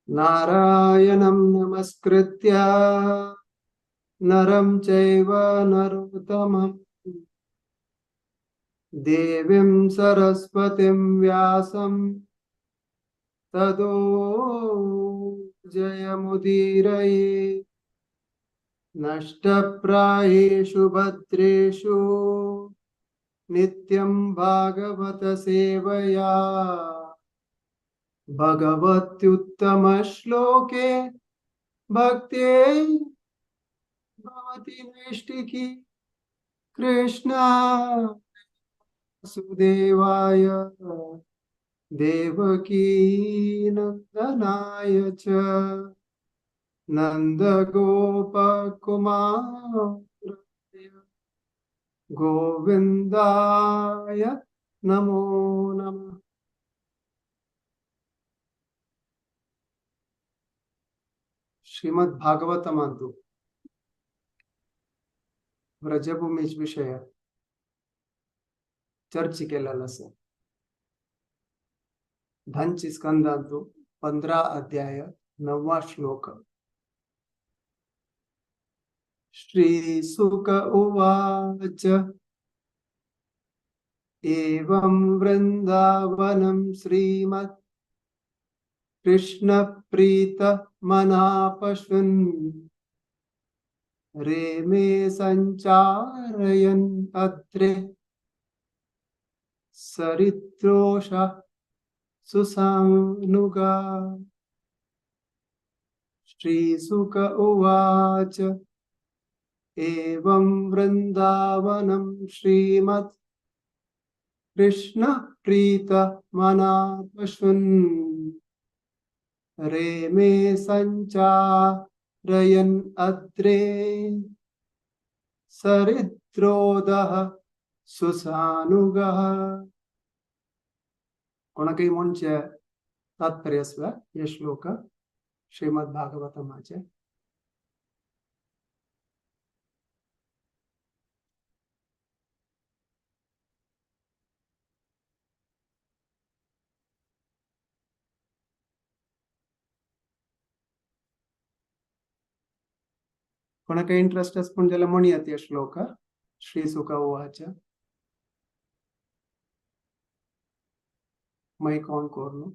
नारायणं नमस्कृत्य नरं चैव नरोत्तमं देवीं सरस्वतीं व्यासं ततो जयमुदीरये। नष्टप्रायेषु भद्रेषु नित्यं भागवत सेवया भगवत्युत्तमश्लोके भक्त्यै भवति नैष्टिकी। कृष्ण वासुदेवाय देवकी नंदनाय च नंदगोपकुमाराय गोविंदाय नमो नमः। श्रीमद् भागवतमांतु व्रजभूमी विषय चर्चा केलेला आसा। धांची स्कंदांतु 15 अध्याय 9 श्लोक। श्री शुक उवाच एवं वृंदावनं श्रीमत् कृष्ण प्रीत मनापशुन् रेमे संचारयन् अत्रे सरित्रोष सुसानुगा। श्री शुक उवाच एवं वृंदावनं श्रीमत् कृष्ण प्रीत मनापशुन् रेमे संचारयन् अत्रे सरिद्रोदः सुसानुगः। कोणाकय म्हणचे तात्पर्य आसता हे श्लोक श्रीमद् भागवतमाचे। कोणाकय इंट्रस्ट आसा पूण जाल्यार म्हणयात हे श्लोक। श्री शुक उवाच। माइक ऑन करून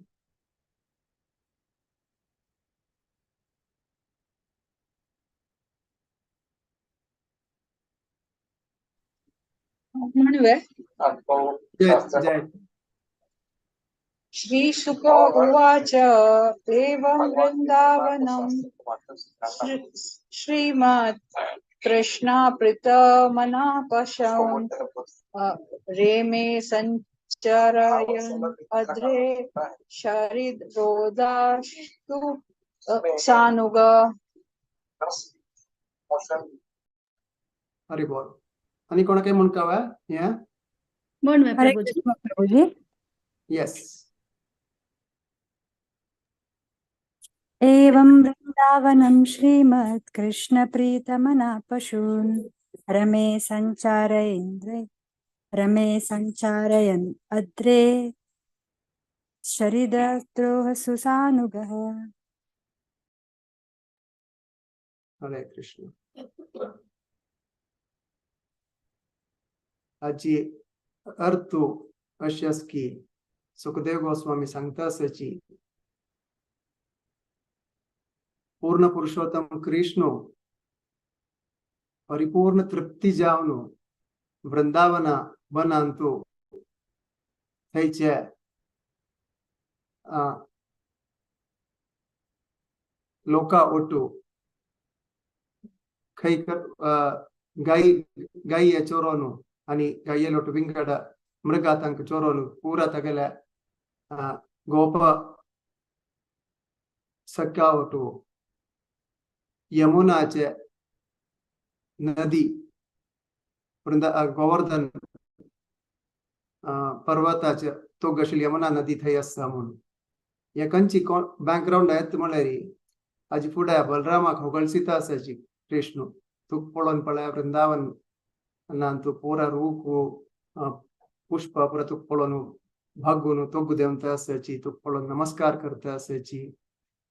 म्हणवे। जय जय। श्री शुक उवाच एवं वृंदावनं श्रीमत् कृष्णाप्रीतमनापशं रेमे संचरयन् अद्रे शरीरोदास्तु सानुग। हरी बोल। आणि कोणाकय म्हणका वा हे म्हणवे हरे प्रभुजी। कृष्ण प्रभुजी। यस। एवं वृंदावनं श्रीमत् कृष्णप्रीतमना पशून् रमे संचारयेन्द्रे रमे संचारयन् अद्रे शरीरद्रोह सुसानुगः। हरे कृष्ण। हाची अर्थ अशी आसा की सुखदेव गोस्वामी सांगता आसाची पूर्ण पुरुषोत्तम कृष्ण परिपूर्ण तृप्ती जावन वृंदावना वनांतु थंयचे लोका ओटू खंय गाय गाय चोरोनु आणि गायेलोटू विंगड मृगा तांकां चोरोनु पुरा तागेल्या गोप सक्का ओटू यमुनाचे नदी गोवर्धन पर्वताचे तो गशील यमुना नदी थंय आसा म्हणून हे खंयची बॅकग्रावंड येता म्हळ्यार हाजी फुडें बलरामाक होगळसीता आसाची कृष्ण तुका पळोवन पळय वृंदावन ना तूं पुरा रूख पुष्प पुरा तुका पळोवन भागून तोग देंवता आसाची तुका पळोवन नमस्कार करता आसाची।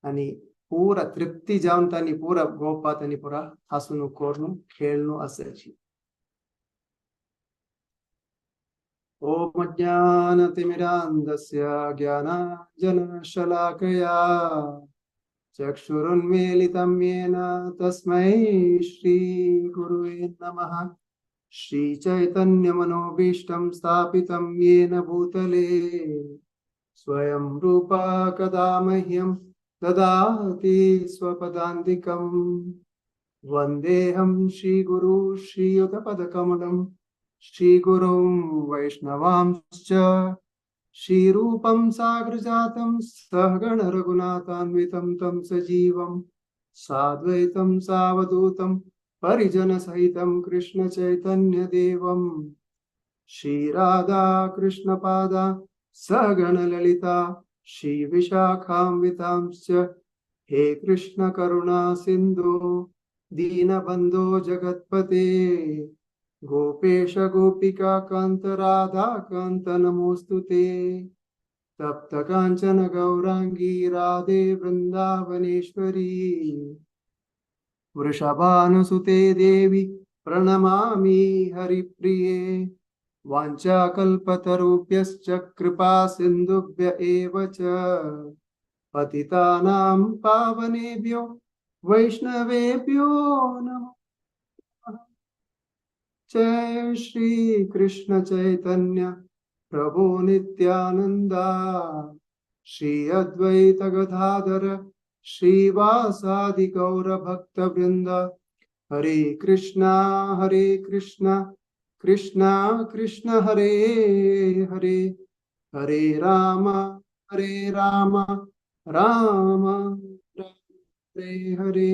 आनी पुरा तृप्ती जावन तांणी पुरा गोपा तांणी पुरा हासून करून खेळणू आसाची. ओम अज्ञानतिमिरान्धस्य ज्ञानाञ्जनशलाकया चक्षुरुन्मीलितं येन तस्मै श्री गुरुवे नमः. श्री चैतन्यमनोभीष्टं स्थापितं येन भूतले स्वयं रूपा कदा मह्यं ददाति स्वपदान्तिकं. वन्देऽहं श्रीगुरु श्रीयुतपदकमलं श्रीगुरुं वैष्णवांश्च श्रीरूपं सागरजातं सहगण रघुनाथान्वितं तं सजीवं साद्वैतं सावधूतं परिजनसहितं कृष्ण चैतन्य देवं. श्रीराधा कृष्णपादा सहगण ललिता श्री विशाखान्वितांश्च. हे कृष्ण करुणा सिंधु दीनबंधो जगत्पते गोपेश गोपिका कांत राधा कांत नमोस्तुते. तप्त कांचन गौरांगी राधे वृंदावनेश्वरी वृषभानुसुते देवी प्रणमामि हरिप्रिये. वाञ्छाकल्पतरुभ्यश्च कृपा सिन्धुभ्य एव च पतितानां पावनेभ्यो वैष्णवेभ्यो नमः. जय श्री कृष्ण चैतन्य प्रभु नित्यानंदा श्री अद्वैत गदाधर श्रीवासादि गौर भक्त वृंद. हरे कृष्णा हरे कृष्णा कृष्णा कृष्ण हरे हरे हरे राम हरे राम राम हरे हरे.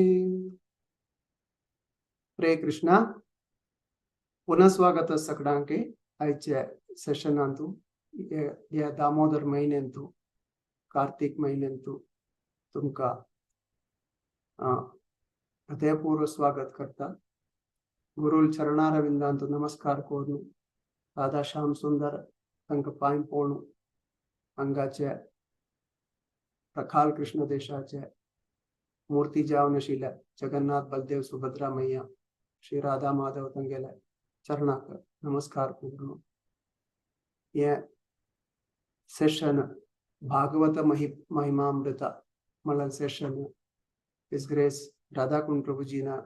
हरे कृष्णा. पुनः स्वागत सगळ्यांके आयच्या सेशनांतु. ह्या दामोदर महिन्यांतु कार्तिक महिन्यांतु तुमका हृदयपूर्व स्वागत करता. गुरुल चरणारविंदांतु नमस्कार करून राधा श्याम सुंदर तांकां पांय पळोवन हांगाचे रखाल कृष्ण देशाचे मूर्ती जावन आशिल्ल्या जगन्नाथ बलदेव सुभद्रा मैया श्री राधा माधव तांगेल्या चरणाक नमस्कार करून हे सेशन भागवत महिमामृत म्हणल्यार सेशन his grace Radhakund प्रभुजीना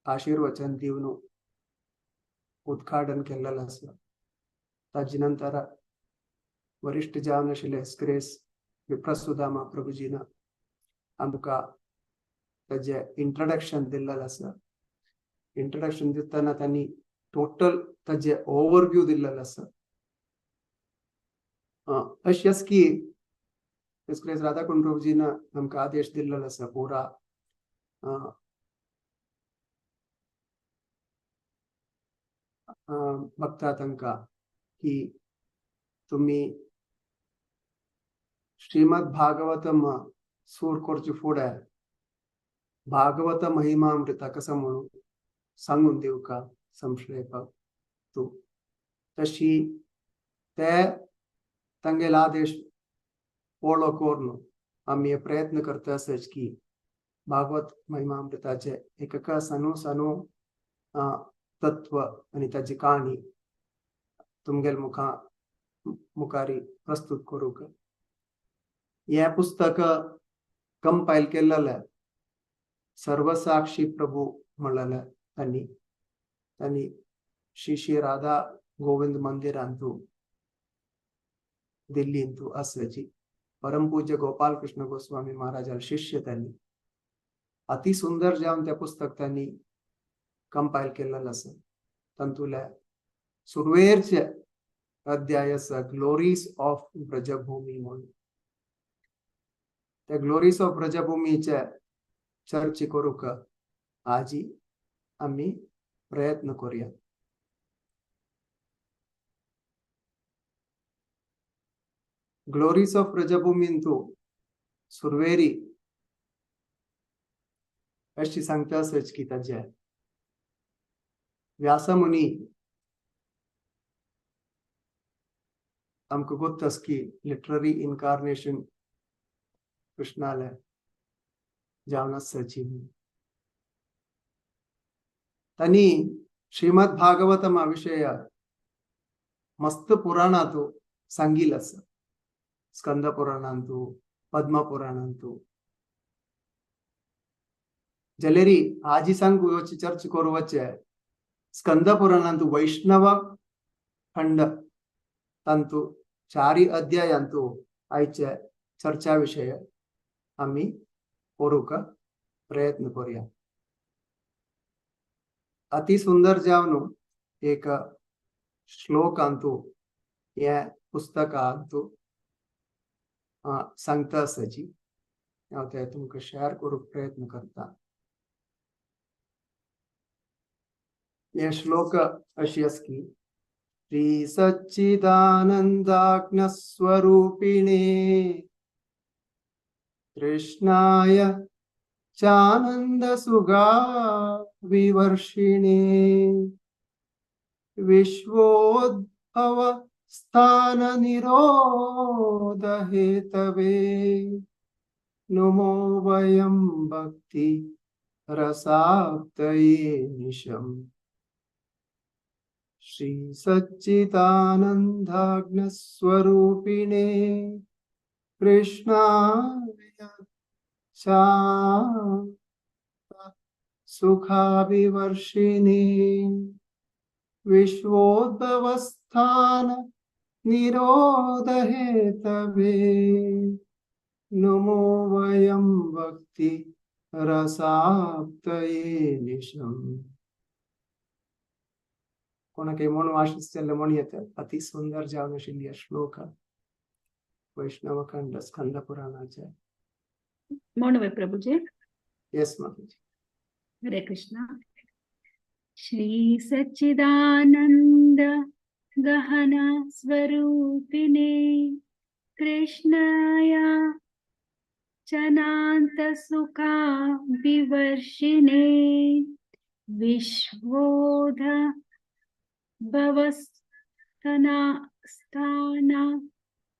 आशीर्वचन दिवन उद्घाटन केल्लें आसा. ताजे नंतर वरिष्ठ जावन आशिल्ले his grace विप्रसुदामा प्रभुजीना आमकां ताजें इंट्रोडक्शन दिल्लें आसा. इंट्रोडक्शन दितना तांणी टोटल ताजें ओवरव्यू दिल्लें आसा. अशेंच की his grace Radhakund प्रभुजीन आमकां आदेश दिल्लो आसा पुरा भक्ता तांकां की तुमी श्रीमद भागवतम सूर करचे फुडें भागवत महिमामृता कसं म्हणून सांगून दिवका संक्षेपाक तूं तशी ते तांगेलो आदेश पोळो करून आमी प्रयत्न करता आसच की भागवत महिमामृताचे एका सनो सनो तत्व आनी ताजी काणी तुमगेल मुखारी प्रस्तुत करूंक. हें पुस्तक कंपायल केल्लें सर्वसाक्षी प्रभू म्हणलेलें तांणी तांणी श्री श्री राधा गोविंद मंदिरांतू दिल्लींतू आसची परमपूज्य गोपाल कृष्ण गोस्वामी महाराजाल शिष्य त्यांनी अति सुंदर जावन तें पुस्तक त्यांनी कंपायल केल्लें आसा. तातूंतले सुरवेरचे अध्याय आसा ग्लोरीज ऑफ ब्रजभूमी म्हणून. त्या ग्लोरीज ऑफ ब्रजभूमीचे चर्चा करूंक आजी आमी प्रयत्न करूया. ग्लोरीज ऑफ ब्रजभूमींतू सुरवेरी अशी सांगता आसच की ताजे व्यासमुनी आमकां गोत्त आसा की लिटररी इनकार्नेशन कृष्णाले जावन आसाची. तांणी श्रीमद भागवतमा विशय मस्त पुराणांतु सांगिल आसा, स्कंद पुराणांतु, पद्म पुराणांतु. जलेरी आजी सांगू योची चर्च करूचे स्कंद पुराणांतु वैष्णव खंड तांतु चारी अध्यायांतु आयचे चर्चा विशय आमी करूंक प्रयत्न करूया. अति सुंदर जावन एक श्लोकांतु हे पुस्तकांतु सांगता आसाची, हांव ते तुमकां शेअर करूंक प्रयत्न करता. हे श्लोक अशी आसा की श्री सच्चिदानंदाज्ञ स्वरूपिणे कृष्णाय चानंद सुगा विवर्षिणे विश्वोद्भव स्थान निरोध हेतवे नुमो वयं भक्ति रसाप्तये निशम. श्री सच्चिदानंदाग्न स्वरूपिणे कृष्णाय शांत सुखाभिवर्षिणे विश्वोद्भवस्थान निरोध हेतवे नमो वयं भक्ति रसाप्तये निशम. कोणाक म्हणून आशिश जाल्यार म्हण येता. अति सुंदर जावन आशिल्ली श्लोक वैष्णव खंड स्कंद पुराणाचे. म्हणूया प्रभुजी. येस माताजी. हरे कृष्णा. श्री सच्चिदानंद गहन स्वरूपिणे कृष्णाया चनांत सुखा विवर्षिणे विश्वोध भवस्थना स्थाना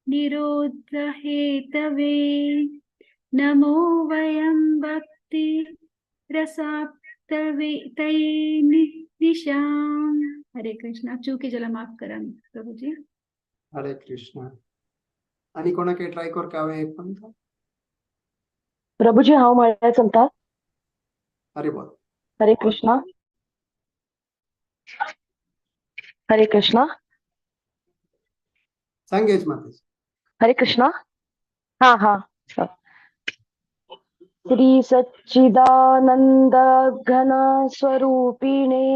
निरोध हेतवे नमो वयं भक्ति रसाप्तवे निशाम. हरे कृष्णा. चूकी जला माफ करा प्रभुजी. हरे कृष्णा. आणि कोणाक ट्राय करका हांवें एक पण? प्रभुजी हांव म्हळ्यार चलता. हरे बोल. हरे कृष्णा. हरे कृष्णा. सांगेच माताजी. हरे कृष्णा. हा हा. श्री सच्चिदानंद घन स्वरूपिणे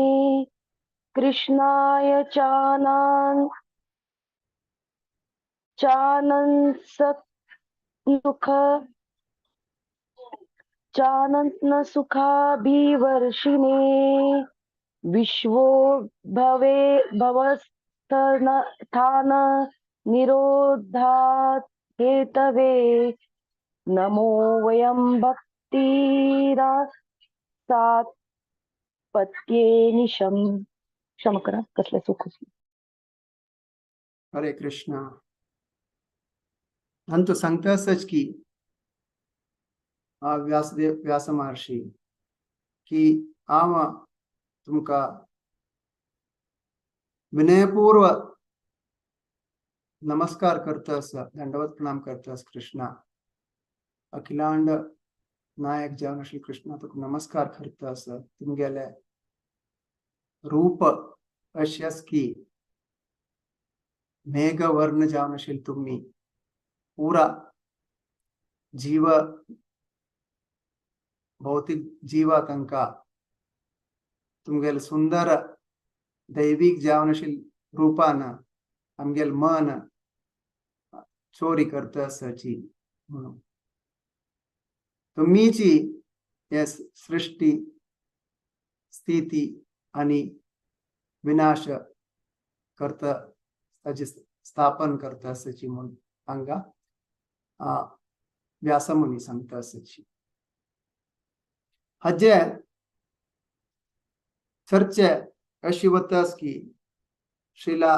कृष्णाय चानंद चानंद सुख चानंद सुखाभिवर्षिणे विश्वो भवे भवस्थान निरोधात् हेतवे नमो वयं भक्तिरसात्पत्ये निशम. क्षमा करा कसले सुख. हरे कृष्णा. अंतु सांगता आसाच की व्यासदेव व्यास महर्षी की हांव तुमकां विनयपूर्व नमस्कार करता आसा, दंडवत प्रणाम करता आसा कृष्णा. अखिलांड नायक जावन श्री कृष्णा तुका नमस्कार करता आसा. तुमगेले रूप अशें आसा की मेघवर्ण जावन आशिल्ले तुमी पुरा जीव भौतिक जीवा तांकां तुमगेले सुंदर दैवीक जावन आशिल्ले रूपान आमगेले मन चोरी करता आसाची म्हणून तुमीची हे सृष्टी स्थिती आणि विनाश करता ताची स्थापन करता आसाची म्हणून हांगा व्यासमुनी सांगता आसाची. हाजे चर्चे अशी वता आसा की श्रीला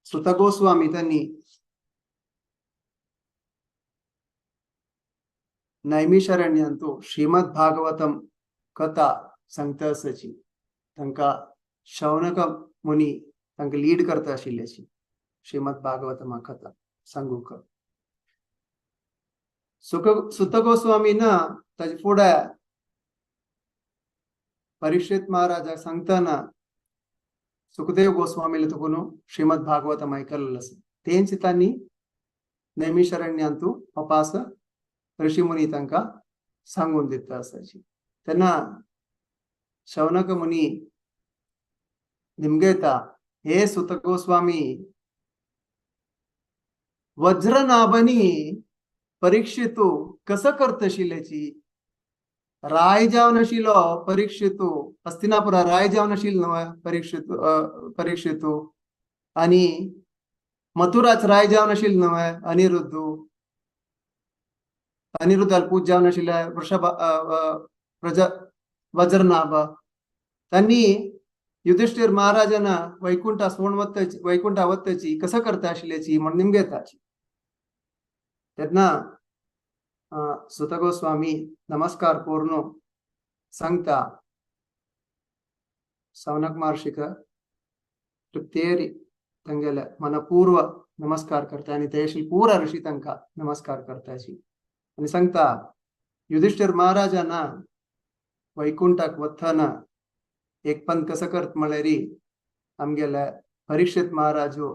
सुत गोस्वामी त्यांनी नैमिषारण्यांतु श्रीमद भागवतम कथा सांगता आसाची. तांकां शौनक मुनी तांकां लीड करता आशिल्ल्याची श्रीमद भागवतम कथा सांगूक. सुत गोस्वामी ना ताजे फुडें परीक्षित महाराजाक सांगतना सुखदेव गोस्वामीले तुकून श्रीमद भागवतम आयकल्लें आसा. तेंच तांणी नैमिषारण्यांतु अपास ऋषी मुनी तांकां सांगून दिता आसाची. तेन्ना शौनक मुनी निमगेता, हे सुत गोस्वामी, वज्रनाभनी परीक्षितू कसं करतशिल्याची? राय जावन आशिल्लो परीक्षितू, हस्तिनापुरा राय जावन आशिल्लो न्हय परीक्षितू, आनी मथुराच राय जावन आशिल्लो न्हय अनिरुद्ध, अनिरुद्धाल पूज जावन आशिल्ले वृषभ प्रजा वज्रनाभ. तांणी युधिष्ठिर महाराजान वैकुंठा सोड वत्तची, वैकुंठा वत्तची कसं करता आशिल्ल्याची म्हण निमगेताची. तेन्ना सुत गोस्वामी नमस्कार करून सांगता शौनक महर्षीक तृप्तेरी तांगेले मनपूर्व नमस्कार करता आनी तेशील पुरा ऋषी तांकां नमस्कार करताची आनी सांगता, युधिष्ठिर महाराजान वैकुंठाक वतना एक पण कसं करत म्हळ्यार आमगेले परीक्षित महाराजो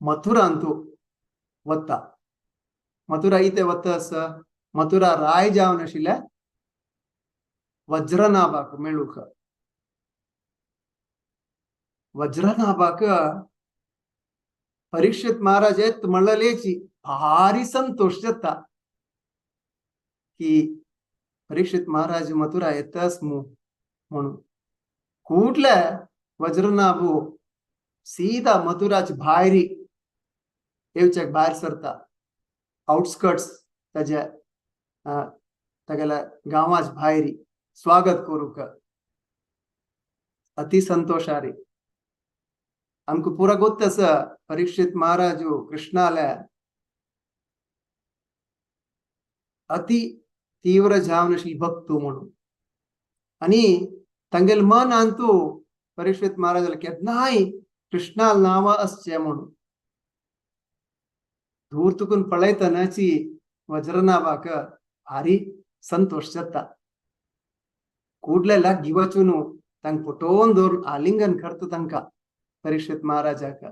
मथुरांतू वता. मथुरा इथे वता आसा, मथुरा राय जावन आशिल्ले वज्रनाभाक मेळूंक. वज्रनाभाक परीक्षित महाराज येत म्हणलेची भारी संतोष जाता की परीक्षित महाराज मथुरा येताच मू म्हणून. कुठले वज्रनाभू सीधा मथुराच भायरी येवच्याक भायर सरता, आउटस्कर्ट्स ताज्या तागेल्या गांवाच भायरी स्वागत करूंक अति संतोषारी. आमकां पुरा गोत्त आसा परीक्षित महाराजू कृष्णाल्या अति तीव्र जावन आशिल्ली भक्तू म्हणून. आनी तांगेले मन अंतू परीक्षित महाराजाला केन्नाय कृष्णाल नांव आसचें म्हणून. दूर तुकून पळयतनाची वज्रनाभाक भारी संतोष जाता. कुडले लागीं वचून तांकां पटोवन दवरून आलिंगन करता तांकां परीक्षित महाराजाक.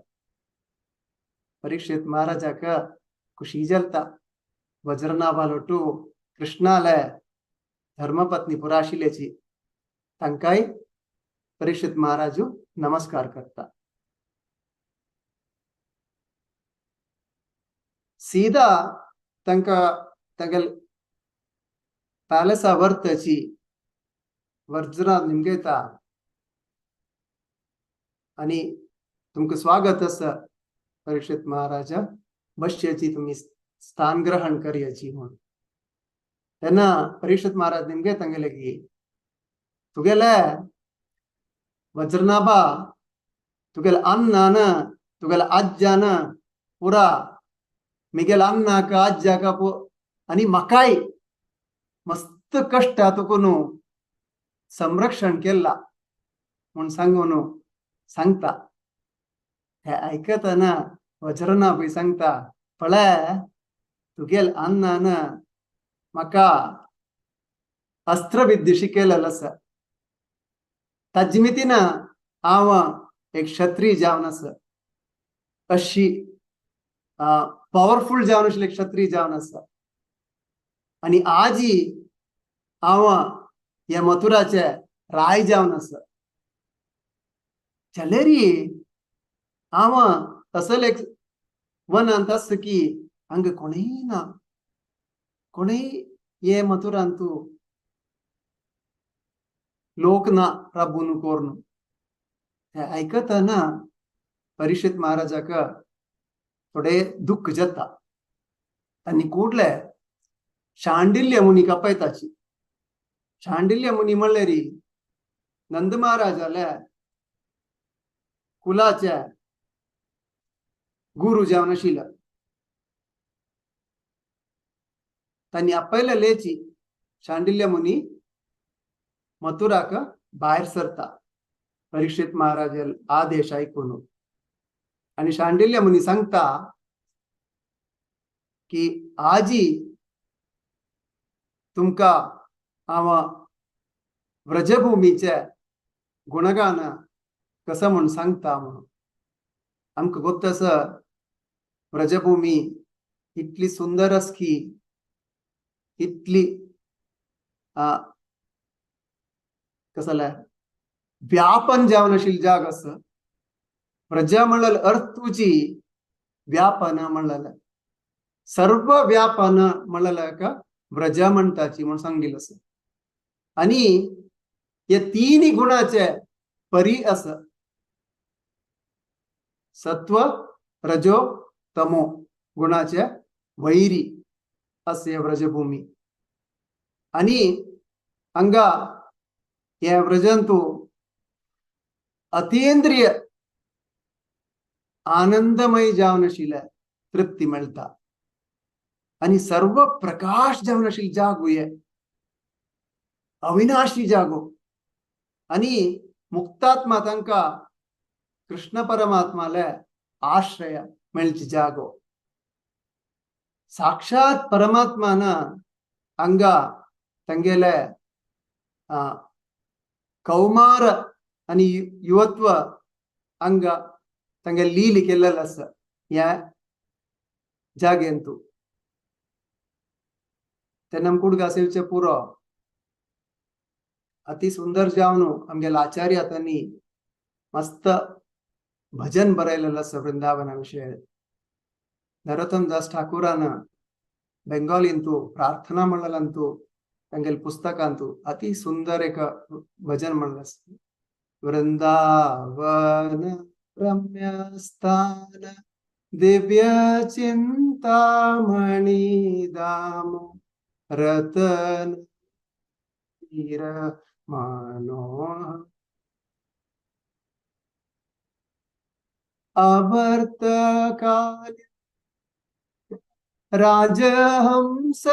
परीक्षित महाराजाक खुशी जाता. वज्रनाभालोटू कृष्णाले धर्मपत्नी पुरा आशिल्ल्याची तांकांय परीक्षित महाराजू नमस्कार करता. सीधा तांकां तागेले पॅलेसा व्हरताची वज्रा निमगेता आनी तुमकां स्वागत आसा परीक्षित महाराजा, बसच्याची तुमी स्थान ग्रहण करयाची म्हणून. तेन्ना परीक्षित महाराज निमगे तांगेले की तुगेले वज्रनाभा तुगेले अन्नान तुगेले आज्यान पुरा मिगेल अन्नाक आज्याक आनी म्हाकाय मस्त कश्ट तुकून संरक्षण केला म्हूण सांगून सांगता. हे आयकतना वज्रनाभूय सांगता, पळय तुगेल अन्नान म्हाका अस्त्रविद्या शिकयलेलें आसा, ताजे मितीन हांव एक क्षत्रिय जावन आसा, अशी पावरफुल जावन आशिल्ले क्षत्रिय जावन आसा. आनी आजी हांव ह्या मथुराचे राय जावन आसा. जाल्यार हांव असले एक वनांत आसा की हांगा कोणूय ना, कोणूय हे मथुरांतू लोक ना राबून करून. हें आयकतना परीक्षित महाराजाक थोडे दुःख जाता. आनी कुडले शांडिल्य मुनी कपयताची. शांडिल्य मुनी म्हणल्यार नंद महाराजाल्या कुलाच्या गुरु जावन आशिल्लो. तांणी आपयले लेची शांडिल्य मुनी मथुराक भायर सरता परीक्षित महाराज आदेश आयकून. आणि शांडिल्य मुनी सांगता की आजी तुमका हांव व्रजभूमीचे गुणगान कसं म्हूण सांगता म्हणून. आमकां गोत्त आसा व्रजभूमी इतली सुंदर आसा की इतली कसं व्यापन जावन आशिल्ली जाग आसा. व्रज म्हणल्यार अर्थूची व्यापन म्हणलें, सर्व व्यापन म्हणलें का व्रज म्हणटाची म्हूण सांगिल्लें आसा. आनी हे तिन्ही गुणाचे परी आसा, सत्व रजो तमो गुणाचे वैरी असे व्रजभूमी. आणि हांगा हे व्रजंतु अतींद्रिय आनंदमय जावन आशिल्ले तृप्ती मेळटा आणि सर्व प्रकाश जावन आशिल्ले जागो हे अविनाशी जागो. आणि मुक्तात्मा तांकां कृष्ण परमात्माले आश्रय मेळची जागो. साक्षात परमात्मान हांगा तांगेले कौमार आनी युवत्व हांगा तांगे लीली केल्लें आसा ह्या जागेंतू. तेन्ना आमकां उडगास येवचें पुरो. अति सुंदर जावन आमगेले आचार्य तांणी मस्त भजन बरयलेलें आसा वृंदावना विशय. नरोत्तम दास ठाकूरान बेंगालींतू प्रार्थना म्हणलेलांतू तांगेले पुस्तकांतू अति सुंदर एक भजन म्हणलें आसा. वृंदावन रम्य स्थान दिव्य चिंतामणी धाम रतन वीर मनोहर आवर्त काल राजहंस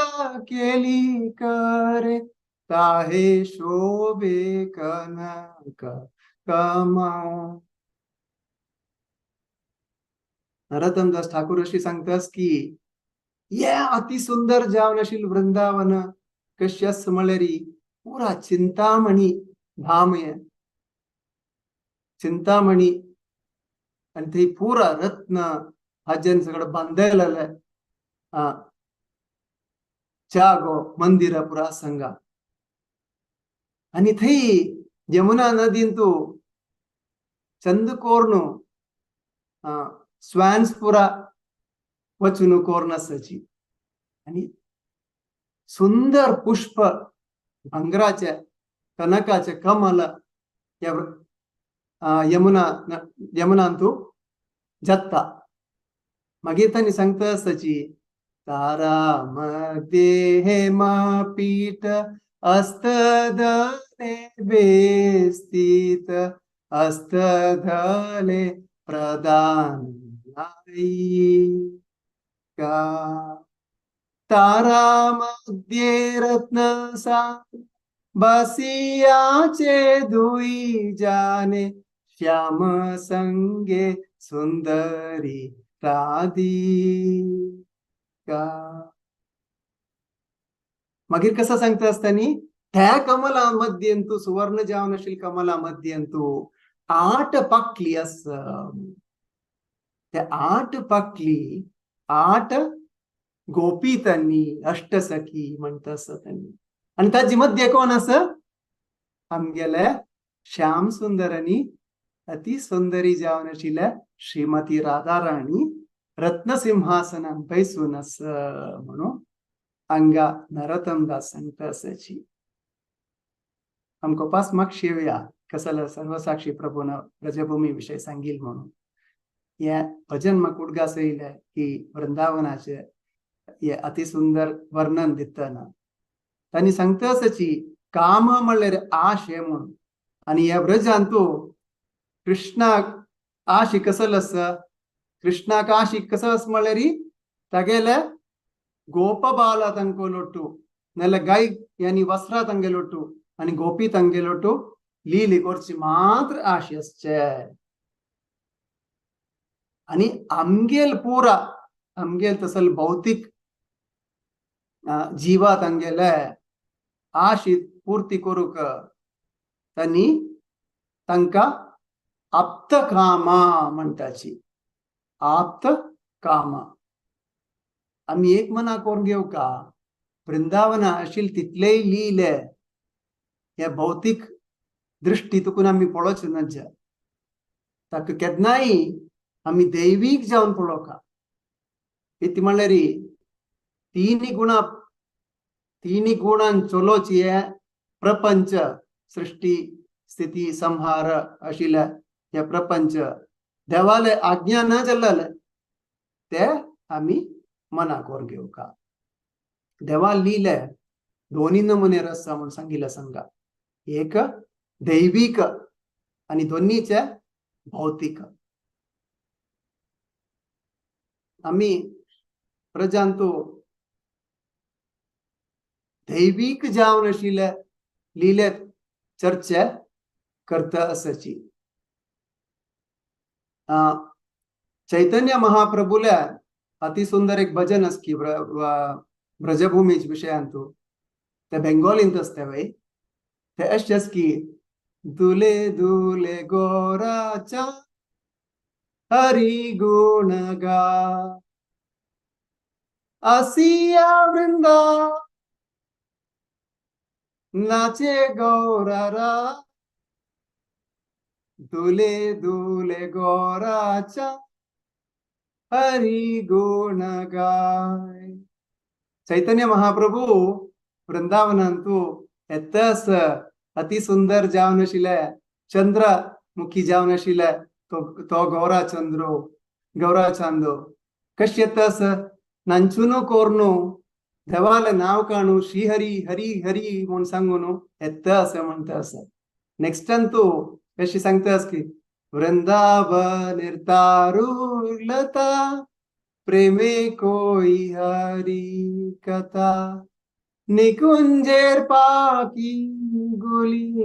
केली करे ताहे शोभे कनक कमा. नरोत्तमदास ठाकूर अशी सांगतास की हे अति सुंदर जावन आशिल्लें वृंदावन कशें आसा म्हळ्यार पुरा चिंतामणी धाम हें चिंतामणी. आनी थंय पुरा रत्न हाजेन सगळें बांदलेलें जागो मंदिरां पुरा आसा हांगा. आनी थंय यमुना नदींतू चंदकोर्नु स्वान्स पुरा वचून कोर्न आसाची आनी सुंदर पुष्प भांगराचे कनकाचे कमल ह्या यमुना यमुनांतू जाता. मागीर तांणी सांगता आसाची तारा मध्ये हेमापीठ अस्तदले बेस्थित अस्तदले प्रदान का तारा मध्ये रत्न सा बसियाचे दुई जाने श्याम संगे सुंदरी राधिका. मागीर कसं सांगता आसतानी त्या कमला मध्यंतू सुवर्ण जावन आशिल्ल्या कमला मध्यंतू 8 पाकली आसा. त्या 8 पाकली 8 गोपी त्यांनी अष्टसखी म्हणटा आसा त्यांनी. आनी ताजी मध्य कोण आसा आमगेले श्याम सुंदर आनी अति सुंदरी जावन आशिल्ल्या श्रीमती राधा राणी रत्नसिंहासनान बैसून आसा म्हणून हांगा नरोत्तमदास सांगता आसाची. आमकां पास मागशी येवया कसलो सर्वसाक्षी प्रभून व्रजभूमी विशय सांगील म्हणून. हे भजन म्हाका उडगास येयले की वृंदावनाचे हे अतिसुंदर वर्णन दितना तांणी सांगता आसाची काम म्हणल्यार आश हे म्हणून. आनी ह्या व्रजांतू कृष्णाक आशी कसल आसा, कृष्णाक आशी कसो आसा म्हणल्यार तागेले गोपबाला तांकोलोट्टू नाल्यार गाय यानी वस्त्रा तांगेलोट्टू आनी गोपी तांगेलोट्टू लीली करची मात्र आश आसचे. आनी आमगेल पुरा आमगेल तसल भौतीक जीवा तांगेले आश पूर्ती करूंक तांणी तांकां आप्त कामा म्हणटाची. आप्त कामा आमी एक मना करून घेवका वृंदावना आशिल्ले तितलेय लिले हे भौतीक दृष्टी तुकून आमी पळोवचे नज्जा. ताका केन्नाय आमी दैवीक जावन पळोवका. इति म्हणल्यार तिनी गुणान चलोवची हे प्रपंच सृष्टी स्थिती संहार आशिल्ले हे प्रपंच देवाले आज्ञा न जाल्ले ते आमी मना करून घेवका. देवा लिले दोन्ही नमुने आसा म्हूण सांगिल्लें सांगा, एक दैवीक आनी दोन्हीचे भौतीक. आमी प्रजांतू दैवीक जावन आशिल्ले लिले चर्चा करता आसाची. चैतन्य महाप्रभुल्या अति सुंदर एक भजन आसा की ब्रजभूमीच्या विशयांतू, ते बेंगोलींत आसता वय. ते अशें आसा की दुले दुले गोराचा हरी गुण गा आसिया वृंदा नाचे गौरारा दुले दुले गोराचा हरी गुण गाय. चैतन्य महाप्रभू वृंदावनांतू येतस अति सुंदर जावन आशिल्ले चंद्रमुखी जावन आशिल्ले तो गौराचंद्रो गौराचांदो कशें येतस नांचुनो कोरनू देवाले नांव काणू श्रीहरी हरी हरी म्हूण सांगून येता अशें म्हणटा आसा. नेक्स्टान तूं कशी सांगता आसा की वृंदावन तारुलता प्रेमे कोई हरी कथा निकुंजेर पाकी गुली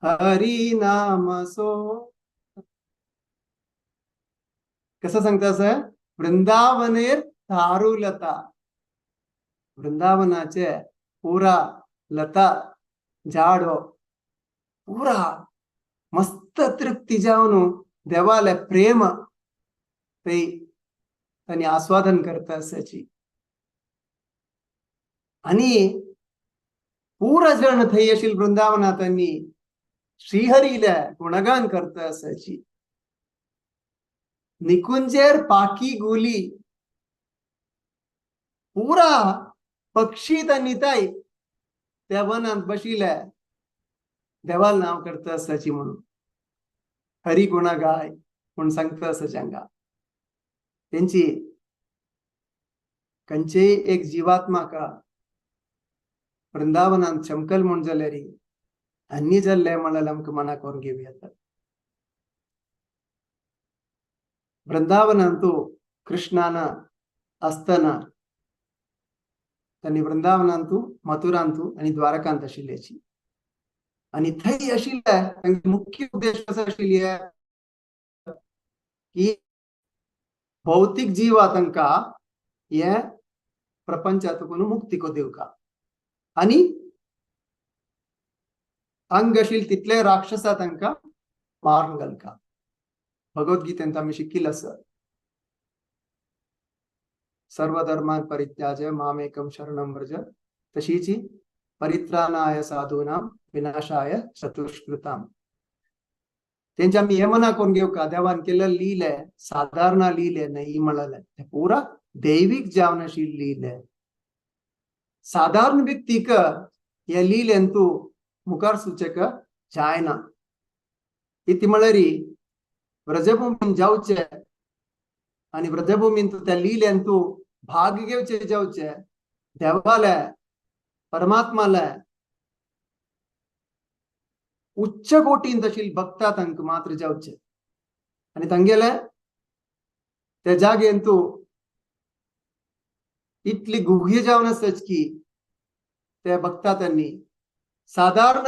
हरी नाम सो. कसं सांगता असं वृंदावनेर तारुलता, वृंदावनाचे पुरा लता झाड हो पुरा मस्त तृप्ती जावन देवाले प्रेम ते तांणी आस्वादन करता आसाची. आनी पुरा जण थंय आशिल्ले वृंदावनात तांणी श्रीहरीले गुणगान करता आसाची. निकुंजेर पाकी गुली पुरा पक्षी तांणी ताय त्या वनांत बशिल्ले देवाल नांव करता आसाची म्हणून हरी गुणा गाय म्हूण सांगता आसाची हांगा. तेंची खंयचेय एक जिवात्माका वृंदावनांत चमकल म्हूण जाल्यार अन्य जाल्ले म्हळ्यार आमकां मनाक करून घेवया येता. वृंदावनांतू कृष्णान आसतना तांणी वृंदावनांतू मथुरांतू आनी द्वारकांत आशिल्ल्याची आनी थंय आशिल्ले तांचे मुख्य उद्देश कसो आशिल्ले की भौतीक जीवा तांकां हे प्रपंचांतून मुक्ती दिवका आनी अंग आशिल्ले तितले राक्षसा तांकां मारून घालका. भगवद्गीतेंत आमी शिकिल्लें आसा सर्वधर्मान परित्याज्य मामेकं शरणं व्रज तशीची परित्राणाय साधूनां विनाशाय चतुष्कृतां. तेंच्या आमी हे मना करून घेवका देवान केल्ले लिले सादारण लिले न्हय म्हणलें ते पुरा दैवीक जावन आशिल्ले लिले. सादारण व्यक्तीक हे लिलेन तूं मुखार सुचक जायना. इति म्हळ्यार व्रजभूमीन जावचे आनी व्रजभूमीन तूं त्या लिलेन तूं भाग घेवचे जावचे देवाले परमात्माले उच्च कोटीन तशी भक्ता तांकां मात्र जावचे आनी तांगेले ते जागेन तूं इतली गुह्य जावन आसच की ते भक्ता त्यांनी साधारण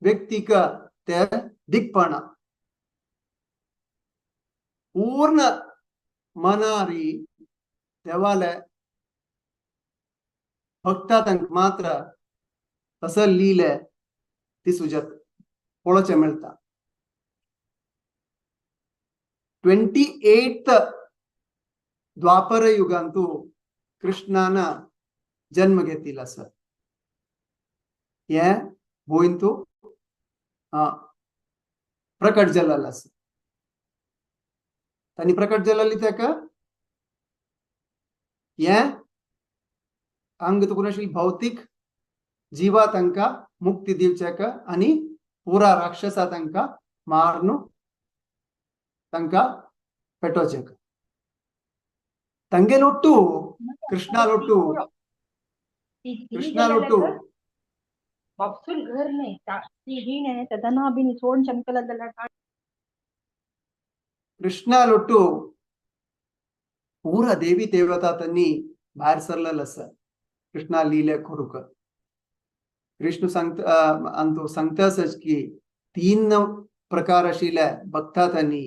व्यक्तीक ते दिकपणा पूर्ण मनारी देवाले भक्ता तांकां मात्र असल लिले ती सुजत पळोवचें मेळटा. 28 द्वापर युगांतू कृष्णान जन्म घेतिल्लो आसा. हे भुंयंतू प्रकट जाल्लो आसा. तांणी प्रकट जाल्ली ताका हे अंग तुका आशिल्ली भौतीक जिवा तांकां मुक्ती दिवच्याक आनी पुरा राक्षसा तांकां मारून तांकां पेटोवच्याक. तांगेलोट्टू कृष्णालोट्टू कृष्णालोट्टू बापसूल घर नाही ही नाही तदना बिन सोड चमकला दला. कृष्णालोट्टू पुरा देवी देवता त्यांनी भायर सरलेलं आसा कृष्णा लिले करूक. कृष्ण सांगता अंतू सांगता आसच की 3 प्रकार आशिल्ले भक्ता त्यांनी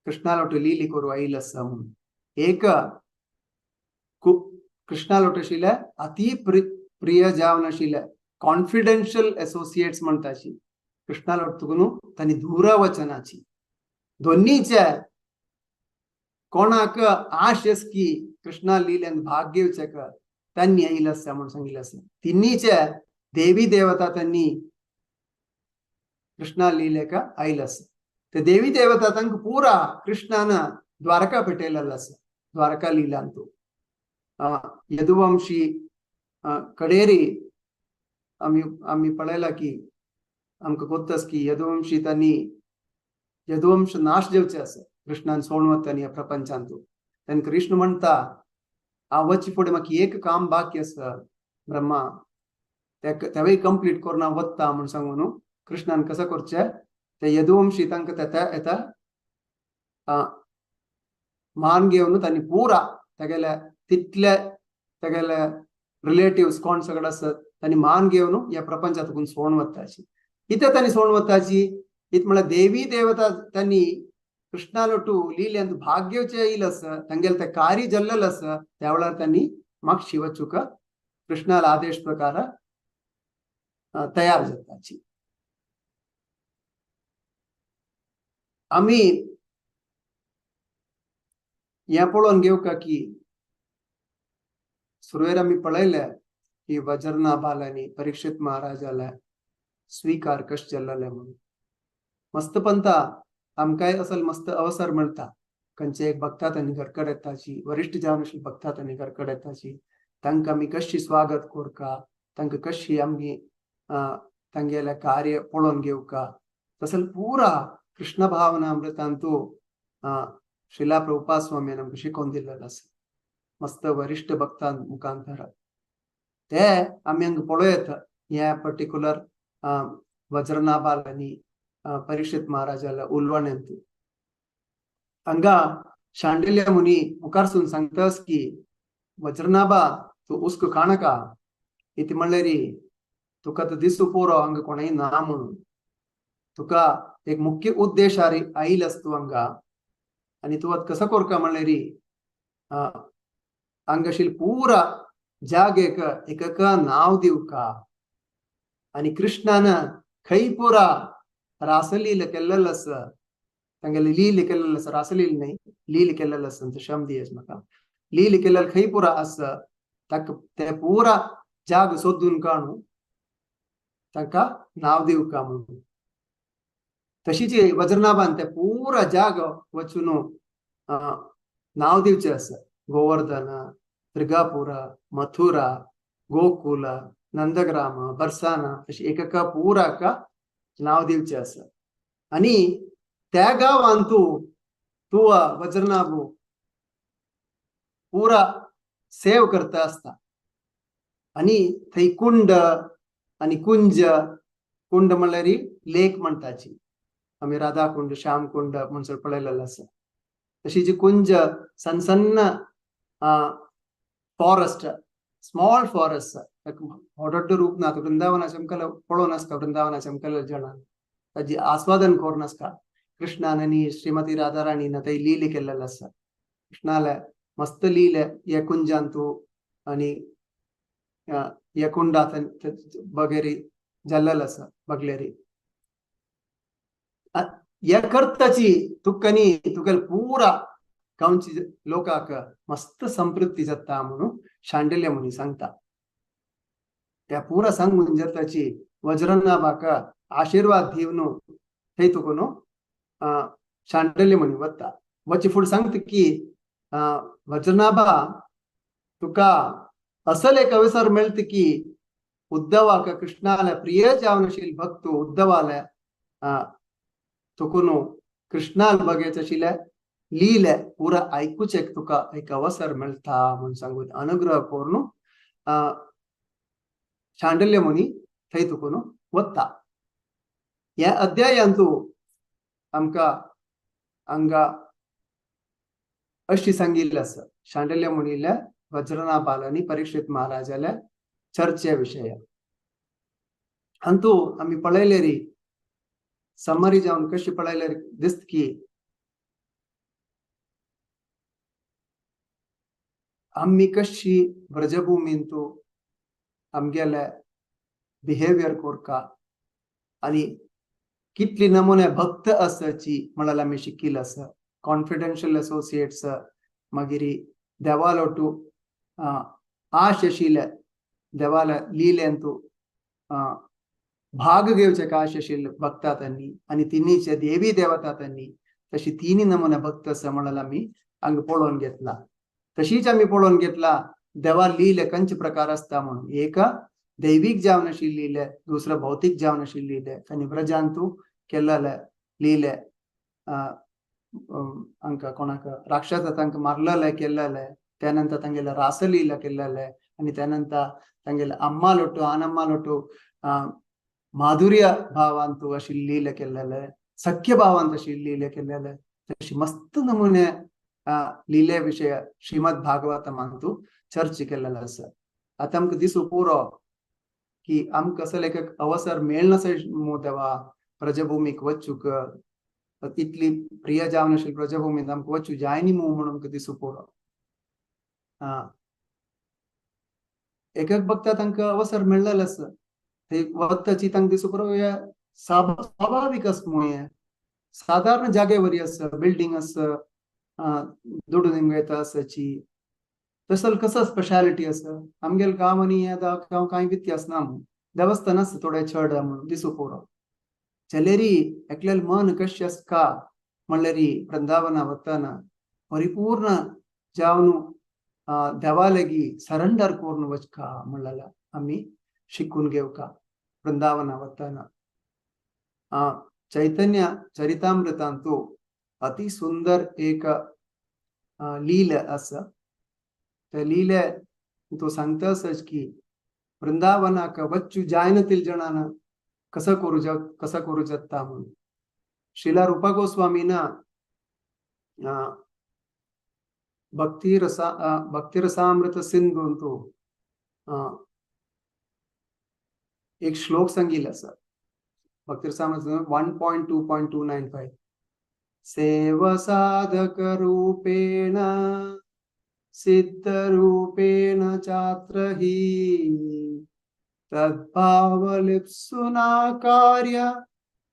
कृष्णालोटू लिली करू आयिल्लो आसा म्हणून. एक कृष्णालोटू आशिल्ले अति प्रिय जावन आशिल्ले कॉन्फिडेन्शियल असोसिएट्स म्हणटाची कृष्णालोटू न्हू तांणी दूर वचनाची. दोन्हीचे कोणाक आश आस की कृष्णा लिल्यान भाग घेवचेक त्यांनी आयिल्लो आसा म्हणून सांगिल्लें आसा. तिन्हीचे देवी देवता त्यांनी कृष्णा लिलेक आयिल्लो आसा. ते देवी देवता तांकां पुरा कृष्णान द्वारका पेटयलेलो आसा. द्वारका लिलांतू यदुवंशी कडेरी आमी आमी पळयला की आमकां गोत्तस की यदुवंशी तांणी यदुवंश नाश जावचे आसा कृष्णान सोडून वता ह्या प्रपंचांतू. तेन्ना कृष्ण म्हणटा हांव वचचे फुडें म्हाका एक काम बाकी आसा ब्रह्मा तेवूय कंप्लीट करून हांव वता म्हूण सांगून न्हू कृष्णान कसो करचें ते यदुवंशी तांकां तेता येता मान घेवन तांणी पुरा तागेले तितले तागेले रिलेटिव्स कोण सगळे आसत तांणी मान घेवन ह्या प्रपंचांतून सोडून वताची. कितें तांणी सोडून वताची इत म्हळ्यार देवी देवता तांणी कृष्णालोटू लिल्यांत भाग घेवचें येयलें आसा तांगेलें तें कार्य जाल्लेलें आसा त्या वेळार तांणी मागशी वचूंक कृष्णाला आदेश प्रकार तयार जाताची. आमी हें पळोवन घेवका की सुरवेर आमी पळयलें की वज्रनाभालांनी परीक्षित महाराजाला स्वीकार कशें जाल्लें म्हणून. मस्त पंता आमकांय असल मस्त अवसर मेळटा खंयचे एक भक्ता तांणी घरकड येताची वरिश्ठ जावन आशिल्ले भक्ता तांणी घरकड येताची तांकां आमी कशी स्वागत करका तांकां कशी आमी तांगेलें कार्य पळोवन घेवका. तसले पुरा कृष्ण भावना अमृतांतू श्रीला प्रभुपाद स्वामी आमकां शिकोवन दिल्लेलो आसा मस्त वरिश्ठ भक्तां मुखांतर. ते आमी हांगा पळोवं येता ह्या पर्टिक्युलर वज्रनाभाल आनी परीक्षित महाराजाला उलवण्यांत. हांगा शांडिल्य मुनी मुखारसून सांगतास की वज्रनाभा तूं उस्क काणका इति म्हणल्यार तुका तो दिसू पुरो हांगा कोणूय ना म्हणून. तुका एक मुख्य उद्देश आयिल्लो आसा तूं हांगा आनी तूं आतां कसो करका म्हणल्यार हांगा आशिल्ले पुरा जागेक एकाका नांव दिवका आनी कृष्णान खंय पुरा रासलील केल्लेलो आसा तांगेलें लील केल्लेलो आसा रासलील न्हय लील केल्लेलो आसा क्षम दियस म्हाका लील केल्लेलो खंय पुरा आसा ताका ते पुरा जाग सोदून काडून ताका नांव दिवका म्हणून. तशीच वज्रनाभान ते पुरा जाग वचून नांव दिवचें आसा. गोवर्धन, त्रिगापुर, मथुरा, गोकुल, नंदग्राम, बरसाना अशी एकाका पुराका नांव दिवचें आसा. आनी त्या गांवांत तूं वज्रनाभू पुरा सेव करता आसता. आनी थंय कुंड आनी कुंज, कुंड म्हणल्यार लेक म्हणटाची आमी राधा कुंड श्याम कुंड म्हणसर पळयलेलो आसा. तशी जी कुंज सन्न सन्न फॉरेस्ट, स्मॉल फॉरेस्ट, व्हड रूप ना. वृंदावना चमकल पळोवन आसता, वृंदावना चमकल जणां ताजी आस्वादन करून आसता. कृष्णान आनी श्रीमती राधाराणीन थंय लीले केल्लेले आसा. कृष्णाले मस्त लीले हे कुंजांतू आनी हे कुंडात बगेरी जाल्लेले आसा बगलेरी. हे करताची तुका न्ही तुगेले पुरा गांवची लोकांक मस्त संतृप्ती जाता म्हणून शांडिल्य मुनी सांगता. त्या पुरा सांगून जाताची वज्रनाभाक आशीर्वाद दिवन थंय तुका न्हू शांडिल्य मुनी वता. वची फुडें सांगता की वज्रनाभा तुका असल एक अवसर मेळटा की उद्धवाक कृष्णाले प्रिय जावनशील भक्त उद्धवाले तुका न्हू कृष्णाल बगेच आशिल्ले लीले पुरा आयकुचेक तुका एक अवसर मेळटा म्हूण सांगून अनुग्रह करून शांडिल्य मुनी थंय तुका न्हू वता. ह्या अध्यायांतू आमकां हांगा अशी सांगिल्लें आसा शांडिल्य मुनीले वज्रनाभाल आनी परीक्षित महाराजाले चर्चे विशय. हातूं आमी पळयले री समरी जावन कशी पळयले दिसत की आमी कशी व्रजभूमींतू आमगेले बिहेवियर कोरका आनी कितली नमुने भक्त आसाची म्हळ्यार आमी शिकिल्ले आसा. कॉन्फिडेन्शियल एसोसिएट्स, मागीर देवालोटू आश आशिल्ले देवाले लिलेंतू भाग घेवचे आश आशिल्ले भक्ता तांणी आनी तिनीचे देवी देवता तांणी तशी तिनी नमुने भक्त आसा म्हळ्यार आमी हांगा पळोवन घेतला. तशीच आमी पळोवन घेतला देवा लिले कंच प्रकार आसता म्हणून. एक दैवीक जावन आशिल्ले लिले, दुसरो भौतीक जावन आशिल्ले लिले आनी व्रजांतू केल्ले लिले हांकां कोणाक राक्षसा तांकां मारलेले केल्लेले, त्या नंतर तांगेले रासलीला केल्लेले आनी त्या नंतर तांगेले अम्मा लोटू आनम्मा लोटू माधुर्य भावांतू आशिल्ले लिले केल्लेले, सख्य भावांत आशिल्ले लिले केल्लेले. तशी मस्त नमुने लिले विशय श्रीमद भागवतमांतू चर्च केल्लेले आसा. आतां आमकां दिसूं पुरो की आमकां असले एक अवसर मेळनासले मू देवा व्रजभूमीक वचूंक, तितली प्रिय जावन आशिल्ली व्रजभूमींत आमकां वचूं जाय न्ही मू म्हणून आमकां दिसूं पुरो. एक एक भक्ता तांकां अवसर मेळ्ळेलो आसा, थंय वताची तांकां दिसूं पुरो हे स्वाभावीक आसा मू, हें सादारण जागे वरी आसा, बिल्डींग आसा, दुडू दिवंक येता आसाची, तसो कसो स्पेशालिटी आसा. आमगेले गांव आनी हे गांव कांय व्यत्यास ना मू, देवस्थान आसा थोडे चड म्हणून दिसूं पुरो. जाल्यारी एकल्याले मन कशें आसता म्हणल्यार वृंदावना वतना परिपूर्ण जावन देवा लागीं सरेंडर करून वचका म्हणल्यार आमी शिकून घेवका वृंदावना वतना. चैतन्य चरितामृतांतू अति सुंदर एक लीला आसा. त्या लीले तो सांगता आसा की वृंदावनाक वच्चू जायना तितल्या जाणांना कसं करू जाता म्हणून. श्रीला रूपा गोस्वामीना भक्तिरसामृत सिंधूंतू एक श्लोक सांगिल्लो आसा. भक्तिरसामृत 1.2.295 सेव साधक रूपेण सिद्ध रूपेण चात्र हि तद्भावलिप्सुना कार्य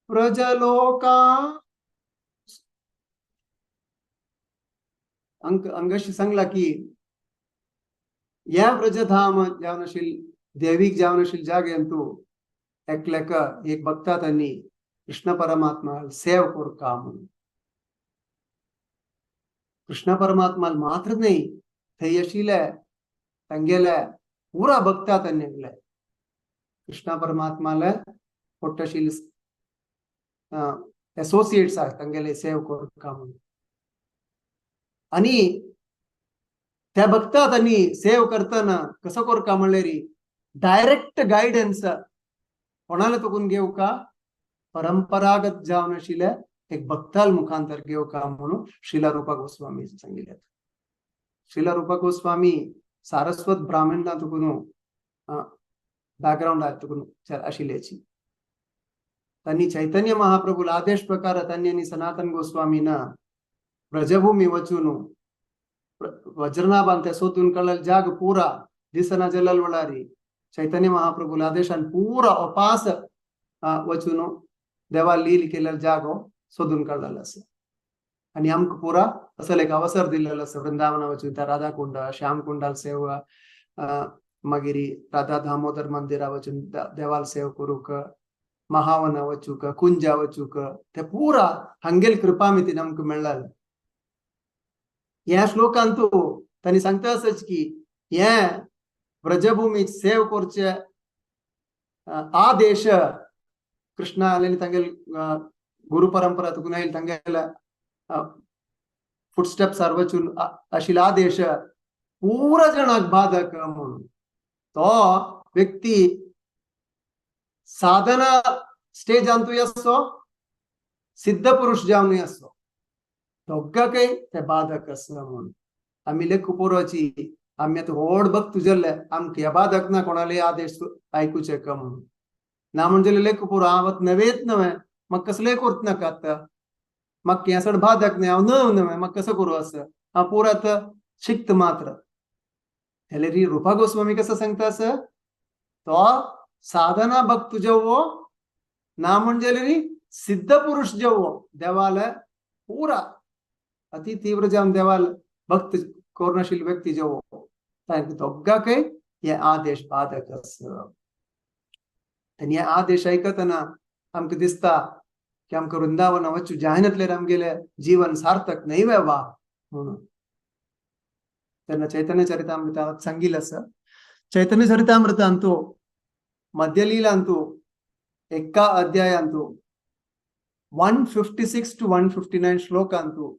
व्रजलोका. अंगशी सांगला की या व्रजधाम जावनशील दैविक जावनशील जागेंतू एकलेक एक भक्ता त्यांनी कृष्ण परमात्मा सेव कोरका म्हणून. कृष्ण परमात्मा मात्र नाही थंय आशिल्ले तांगेले पुरा भक्ता त्यांनी कृष्ण परमात्माले पोट्टशील एसोसिएट्स आसा तांगेले सेव कोरका म्हणून. आणि त्या भक्ता त्यांनी सेव करताना कसं कोरका म्हणल्यार डायरेक्ट गायडन्स कोणाला तुकून घेवका का परंपरागत जावन आशिल्ले एक भक्ताल मुखांतर घेवका म्हणून श्रीला रूपा गोस्वामी सांगिल्ले. श्रीला रूपा गोस्वामी सारस्वत ब्राह्मणा तुकून बॅकग्राऊंड तुकून आशिल्ल्याची. त्यांनी चैतन्य महाप्रभूला आदेश प्रकार त्यांनी सनातन गोस्वामीना ब्रजभूमी वचून वज्रनाभान ते सोदून काडलेले जाग पुरा दिसना जलल वळारी चैतन्य महाप्रभूला आदेशान पुरा उपास वचून देवा लील केलेलो जागो सोदून काडलेलो आसा. आनी आमकां पुरा असो एक अवसर दिलेलो आसा वृंदावना वचून त्या राधा कुंड श्याम कुंडाल सेवा मागीर राधा दामोदर मंदिरा वचून देवाल सेव करूंक महावना वचूक कुंजा वचूक ते पुरा हांगेल कृपा मितीन आमकां मेळ्ळाले. ह्या श्लोकांतू तांणी सांगता आसच की हे ब्रजभूमी सेव करचे आदेश कृष्णा आनी तांगेल गुरु परंपरा तुकून आयल तांगेल फुट स्टेप्सार वचून आशिल्लो आदेश पुरा जणांक बाधक म्हणून तो व्यक्ती साधना स्टेजांतूय आसो सिद्ध पुरुष जावनूय आसो दोगांकय ते बाधक आसा म्हणून आमी लेखू पुरोची आमी आतां व्हड भक्त जाल्ले आमकां ह्या बाधक ना कोणाले आदेश आयकुचे का म्हणून ना म्हणजे लेखू पुरो हांव आतां नवेच नवें म्हाका कसलेय करत नाका आतां म्हाका हें चड बाधक न्हय हांव नव नवें म्हाका कसो करूं आसा हांव पुरो आतां शिकता मात्र. जाल्यार ही रुपा गोस्वामी कसो सांगता आसा तो साधना भक्त जेवो ना म्हणजे सिद्ध पुरुष जेवो देवाले पुरा अति तीव्र जावन देवाल भक्त करुणाशील व्यक्ती जेवो तांकां दोगांकय हे आदेश बाधक आसा. आनी हे आदेश आयकतना आमकां दिसता की आमकां वृंदावना वचूं जायनातल्यार आमगेलें जीवन सार्थक न्हय वे वा म्हणून. तेन्ना चैतन्य चरितामृतांत सांगिल्लें आसा. चैतन्य चरितामृतांतू मध्यलीलांतू एका अध्यायांतू 156 to 159 श्लोकांतू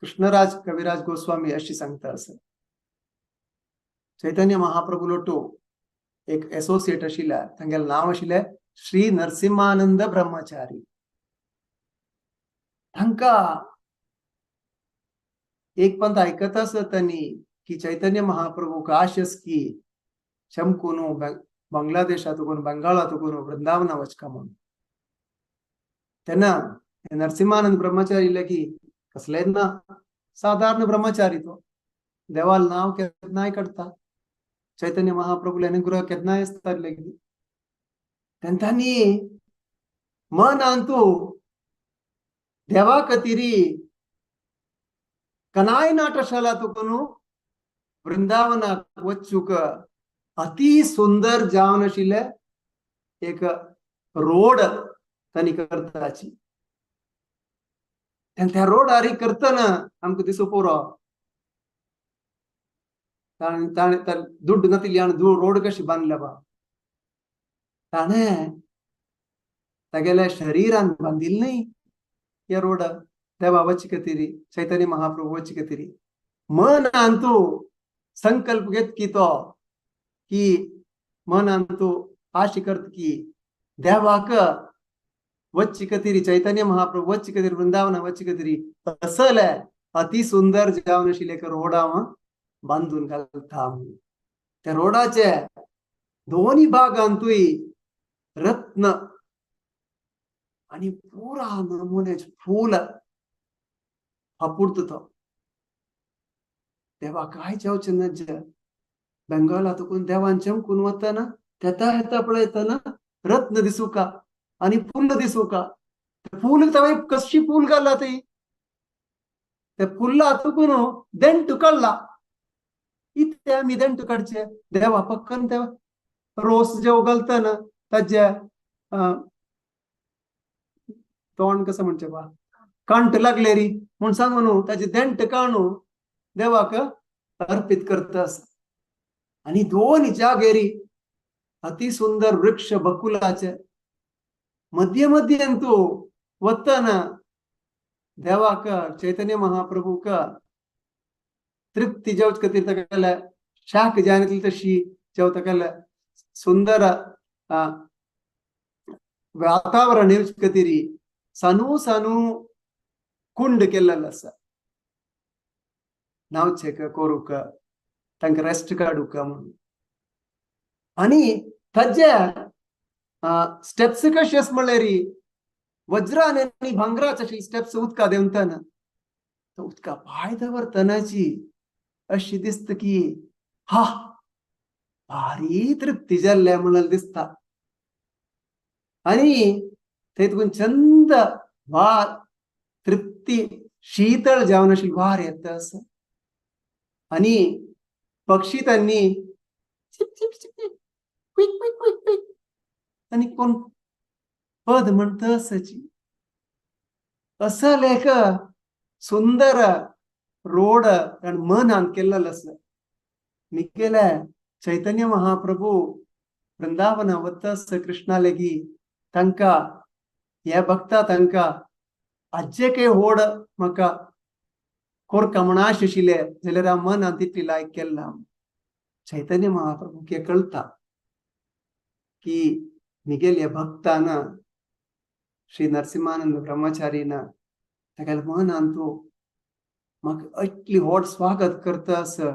कृष्णराज कविराज गोस्वामी अशी सांगता आसा. चैतन्य महाप्रभू लोटू एक एसोसिएट आशिल्ले तांगेलें नांव आशिल्लें श्री नरसिंहानंद ब्रह्मचारी. तांकां एक पंत आयकत आसत तांणी की चैतन्य महाप्रभू आशस की चमकून बांगलादेशांत बंगाळांत वृंदावना वचका म्हणून. तेन्ना नरसिंहानंद ब्रह्मचारी की कसलेच ना साधारण ब्रह्मचारी तो देवाल नांव केन्नाय काडटा चैतन्य महाप्रभूले अनुग्रह केन्नाय आसता लेगीत. तेन्ना तांणी मनांतू देवा खातीर कनाय नाटशाला तुकून वृंदावनाक वचूक अति सुंदर जावन आशिल्ले एक रोड तांणी करताची. तेन्ना त्या रोडार करतना आमकां दिसूं पुरो ताणें दुड्ड नातिल्ली आनी रोड कशी बांदल्या बा ताणें तागेल्या शरीरान बांदिल्लें न्हय ह्या रोड देवा वच खातीर चैतन्य महाप्रभू वच खातीर मनान तूं संकल्प घेत की तो की मनान तूं आश करत की देवाक वच खातीर चैतन्य महाप्रभू वच खातीर वृंदावन वच खातीर असले अति सुंदर जावन आशिल्ले एक रोड हांव बांदून घालता. त्या रोडाचे दोन्ही भागांतूय रत्न आणि पुरा नमुन्याचे फूल फापुडत तो. देवा काय जावचें नज बेंगॉला तुकून देवान चमकून वतना तेता हेता पळयतना रत्न दिसूका आणि फुल दिसूका. फूल तवे कशी फूल घाला ती ते फुल्ला तुकून देंट काडला इतले आमी देंट काडचे देवा पक्कन ते रोस जेव घालतना ताजे तोंड कसं म्हणचे बा कांट लागले री म्हूण सांगू न्हू ताजे देंट काणू देवाक अर्पित करता. आणि दोन जागेरी अति सुंदर वृक्ष बकुलाचे मध्य मध्यंतू वतना देवाक चैतन्य महाप्रभूक तृप्ती जावचे खातीर ताका शाक जायनातली तशी जेव ताका सुंदर वातावरण येवचे खातीर सानू सानू कुंड केल्लेलो आसा नावचेक कोरूक. तांकां रेस्ट काडूका म्हणून. आनी ताजे स्टेप्स कशे आस म्हणल्यार वज्रान आनी भांगराच अशी स्टेप्स उदका देंवतना तो उदका पांय दवरतनाची अशी दिसता की हा भारी तृप्ती जाल्ल्या म्हणून दिसता. आनी थंय तुका चंद वार तृप्ती शीतळ जावन अशी वार येता आसा. आनी पक्षी त्यांनी chip chip chip quick quick quick quick आनी कोण पद म्हणटा आसाची. असं एक सुंदर रोड आणि मनान केलेलं आसा. मिगेले चैतन्य महाप्रभू वृंदावन वता आसा कृष्णा लेगी तांकां हे भक्ता तांकां आज्जे काय होड म्हाका कोरका म्हण आश आशिल्ले जाल्यार हांव मनान तितली लायक केल्ला. चैतन्य महाप्रभू हे कळटा की मिगेले भक्तान श्री नरसिंहानंद ब्रह्मचारीन ताका मनान तो म्हाका इतली व्हड स्वागत करता आसा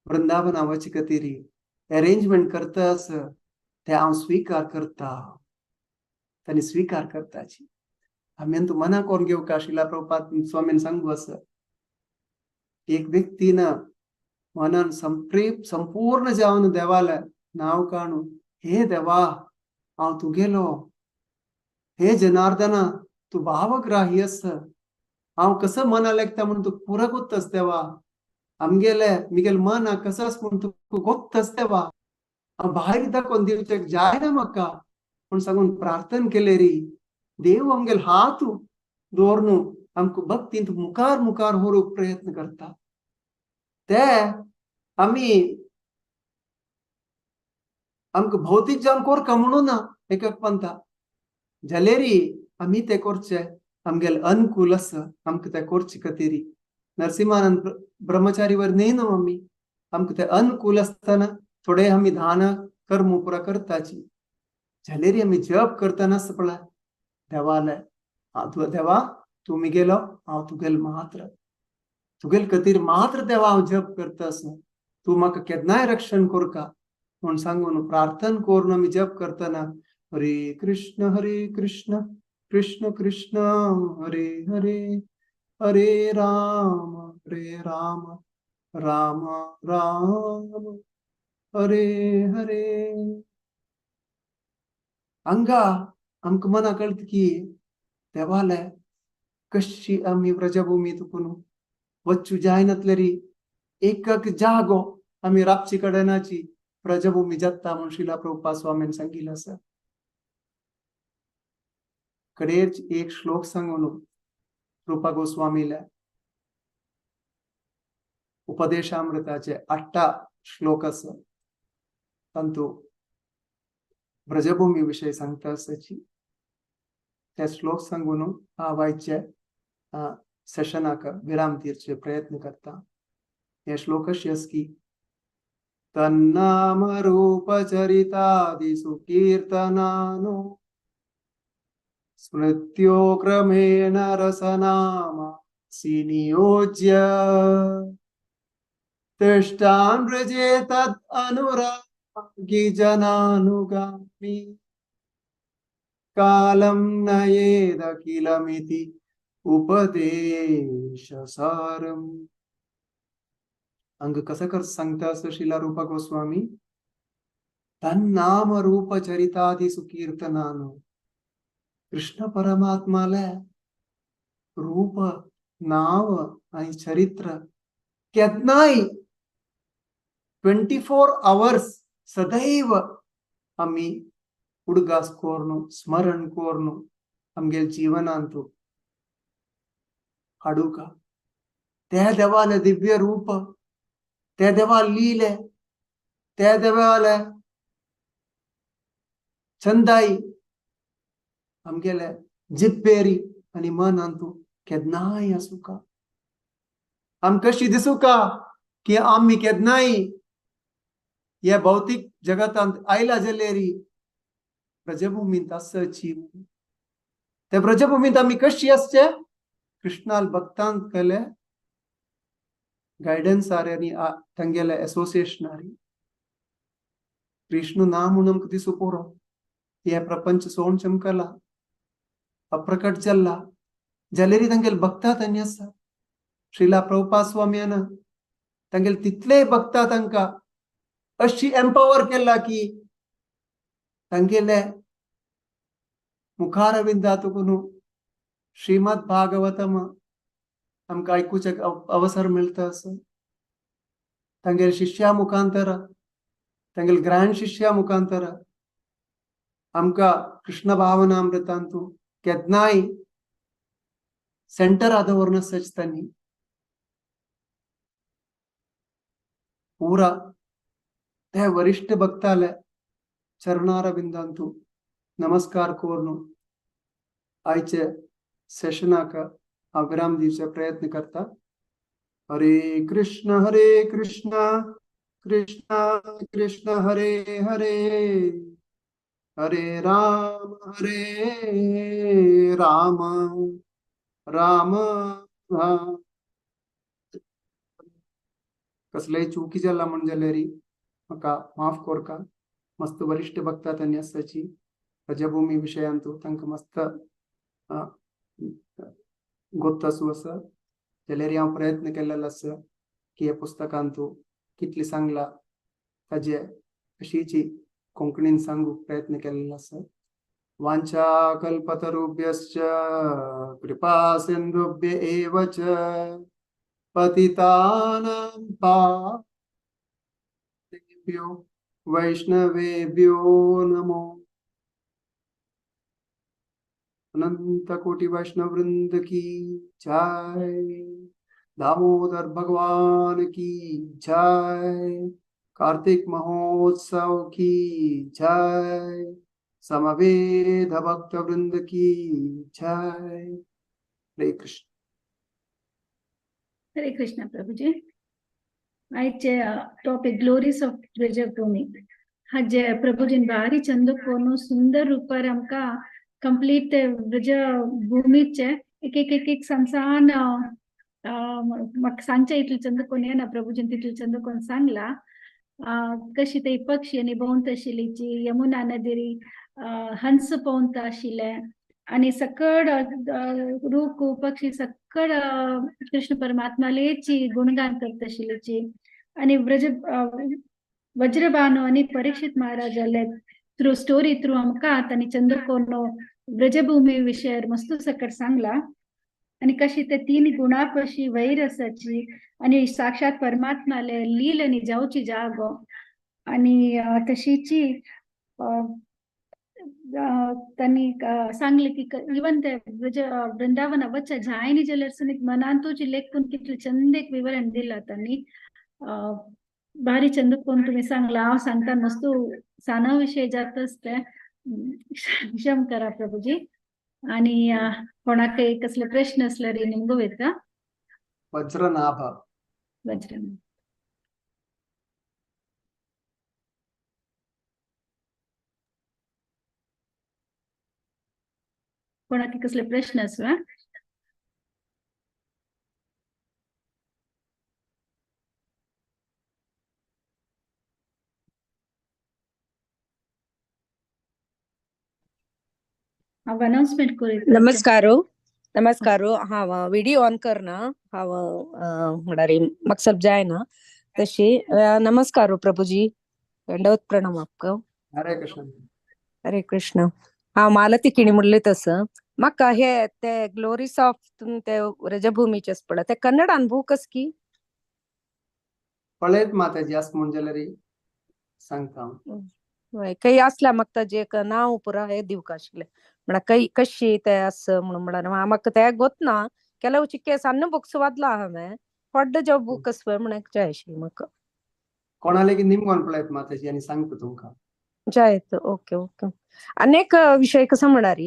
वृंदावना वचे खातीर अरेंजमेंट करता आसा ते हांव स्विकार करता. तांणी स्विकार करताची आमी तूं मना कोरून घेवका. शिला प्रभुपाद स्वामीन सांगू आसा एक व्यक्तीन मनान संपूर्ण जावन देवाले नांव काणू हे देवा हांव तुगेलो, हे जनार्दना तूं भावग्राही आसा, हांव कसो मना लेखता म्हूण तुका पुरो कोत्तस देवा, आमगेले मिगेले मना कसो आसा म्हूण तुका गोत्तस देवा, हांव भायर दाखोवन दिवचें जायना म्हाका म्हूण सांगून प्रार्थना केले री देव आमगेले हात दवरून आमकां भक्तींत मुखार मुखार व्हरूंक प्रयत्न करता. ते आमी आमकां भौतीक जावन कोरका म्हणून ना एक पंथा जाल्यारी आमी ते करचे आमगेले अनुकूल आसा आमकां ते करचे खातीर. नरसिंहानंद ब्रह्मचारी वर न्ही न्हू आमी, आमकां ते अनुकूल आसतना थोडे आमी दान कर्म पुरा करताची जाल्यारी आमी जप करतना पळय देवाले देवा तूं मिगेलो हांव तुगेलो मात्र, तुगेले खातीर मात्र देवा हांव जप करता आसा, तूं म्हाका केन्नाय रक्षण करका म्हूण सांगून प्रार्थना करून आमी जप करतना हरे कृष्ण कृष्ण कृष्ण हरे हरे हरे राम राम राम हरे हरे. हांगा आमकां मना कळटा की देवाले कशी आमी व्रजभूमी तुकून वच्चू जायनातलेरी एक जागो आमी राबची कडेनाची व्रजभूमी जाता म्हूण शिला प्रभुपाद स्वामीन सांगिल्लें आसा. कडेर एक श्लोक सांगून रूपा गोस्वामीले उपदेशामृताचे 8 श्लोक आसा तांतू व्रजभूमी विशय सांगता आसाची. ते श्लोक सांगून हांव आयचे सेशनाक विराम दिवचे प्रयत्न करता. हे श्लोक अशे आसा की तन्नाम रूप चरितादिषु कीर्तनानो स्मृत्यो क्रमेण रसनामासि नियोज्य तिष्ठान् व्रजे तद् अनुरागी जनानुगामी कालं नयेदखिलमिति उपदेशसारम्. अंग कसं कर सांगता असं शिला रूपा गोस्वामी तन्नाम रूप चरितादि सुकीर्तनानो कृष्ण परमात्माला रूप नाव आणि चरित्र केन्नाय 24 आवर्स सदैव आमी उडगास कोरनु स्मरण कोरनु आमगेले जीवनांतु हाडूका. त्या देवाले दिव्य रूप, त्या देवा लीले, त्या देवाले चंदाई आमगेले जिब्बेरी आनी मनांतु केन्नाय आसूका. आम कशी दिसूका की आमी केन्नाय ह्या भौतीक जगतांत आयला जाल्यारी व्रजभूमींत आसची. त्या व्रजभूमींत आमी कशी आसचे कृष्णाल भक्तांक केले गायडन्सार आनी तांगेल्या एसोसिएशनार कृष्ण ना म्हूण आमकां दिसूं पुरो. हे प्रपंच सोण चमकला अप्रकट जाल्ला जाल्यार तांगेले भक्ता तांणी आसा. श्रीला प्रभुपाद स्वामीन तांगेले तितलेय भक्ता तांकां अशी एम्पावर केला की तांगेले मुखारविंदातून श्रीमद भागवतम आमकां आयकुचें अवसर मेळटा आसा. तांगेले शिष्या मुखांतर तांगेले ग्रँड शिष्या मुखांतर आमकां कृष्ण भावनामृतांतू केन्नाय सेंटर दवरून आसाच तांणी पूरा ते वरिष्ठ भक्ताले चरणारविंदांतू नमस्कार करून आयचे सेशनाक हांव विराम दिवचो प्रयत्न करता. हरे कृष्ण कृष्ण कृष्ण हरे हरे, हरे राम राम राम राम. कसलेय चुकी जाला म्हण जाल्यार म्हाका माफ कोरका. मस्त वरिष्ठ भक्ता तांणी आसाची प्रजाभूमी विशयांतू तांकां मस्त गोत्त आसूं आसा. जाल्यार हांव प्रयत्न केल्लो आसा की ह्या पुस्तकांतू कितलें सांगला ताजे अशीची कोंकणीन सांगूंक प्रयत्न केल्लो आसा. वांछा कल्पतरुभ्यश्च कृपा सिन्धुभ्य एव च पतितानां पावनेभ्यो वैष्णवेभ्यो नमो. अनंत कोटि वैष्णव वृंद की जय, दामोदर भगवान की जय, कार्तिक महोत्सव की जय, समवेद भक्त वृंद की जय. हरे कृष्ण. हरे कृष्ण प्रभुजी. आयचे टॉपिक ग्लोरीज ऑफ ब्रजभूमी. हाजे प्रभुजीन भारी चंद कोनु सुंदर रूपार आमकां कंप्लीट ब्रजभूमीचे एक एक एक एक संसान म्हाका सांगचे इतले चंद कोण येना प्रभुजीन तितले चंद कोण सांगला. कशी ते पक्षी आनी भोंवत आशिल्ली, यमुना नदी हंस पोंवता आशिल्ले आनी सकड रूख पक्षी सकड कृष्ण परमात्मालेची गुणगान करता आशिल्लीची. आनी व्रज वज्रबानो आनी परीक्षित महाराजाले थ्रू स्टोरी थ्रू आमकां तांणी चंद्रकोनो व्रजभूमी विशयार मस्त सकट सांगला. आनी कशी ते तीन गुणापशी वैर आसाची आनी साक्षात परमात्माले लील आनी जावची जागो. आनी तशीची तांणी सांगले की इवन ते वृंदावन वच्चा जायनी जाल्यार सुनीत मनांतूची लेखून कितले चंद एक विवरण दिला तांणी. भारी चंद कोण तुमी सांगला. हांव सांगता मस्तू साना विशय जातच ते क्षम करा प्रभुजी. आणि कोणाकय कसले प्रश्न असल्यार निमगो येता. वज्रनाभ. वज्रनाभ. कोणाक कसले प्रश्न आसवा? हांव अनाउन्समेंट करूं. नमस्कार. नमस्कार. हांव व्हिडिओ ऑन करना. हांव म्हळ्यार म्हाका सब जायना तशी. नमस्कार प्रभुजी, दंडवत प्रणाम आपका. हरे कृष्ण. हरे कृष्ण. हांव मालती किणी म्हणले तसं म्हाका हे ते ग्लोरीस ऑफ ते व्रजभूमीचे पळय ते कन्नडान बूक आसा की पळयत माताजी आस म्हूण जाल्यार सांगता हांव. हय, काही असल्या म्हाका ताजें एक नांव पुरा हे दिवंक आशिल्लें म्हळ्यार काही कशी ते आसा म्हणून म्हळ्यार म्हाका ते गोतना ಕೆಲವು चिक्के सಣ್ಣ बुक्स वाचला हांवें व्हडलो जो बूक आसा पळय म्हणून जाय आशिल्लें म्हाका. कोणाले निमगोन पळयत माताजी आनी सांगता तुमकां. जायत. Okay okay. अनेक विशय कसो म्हळ्यार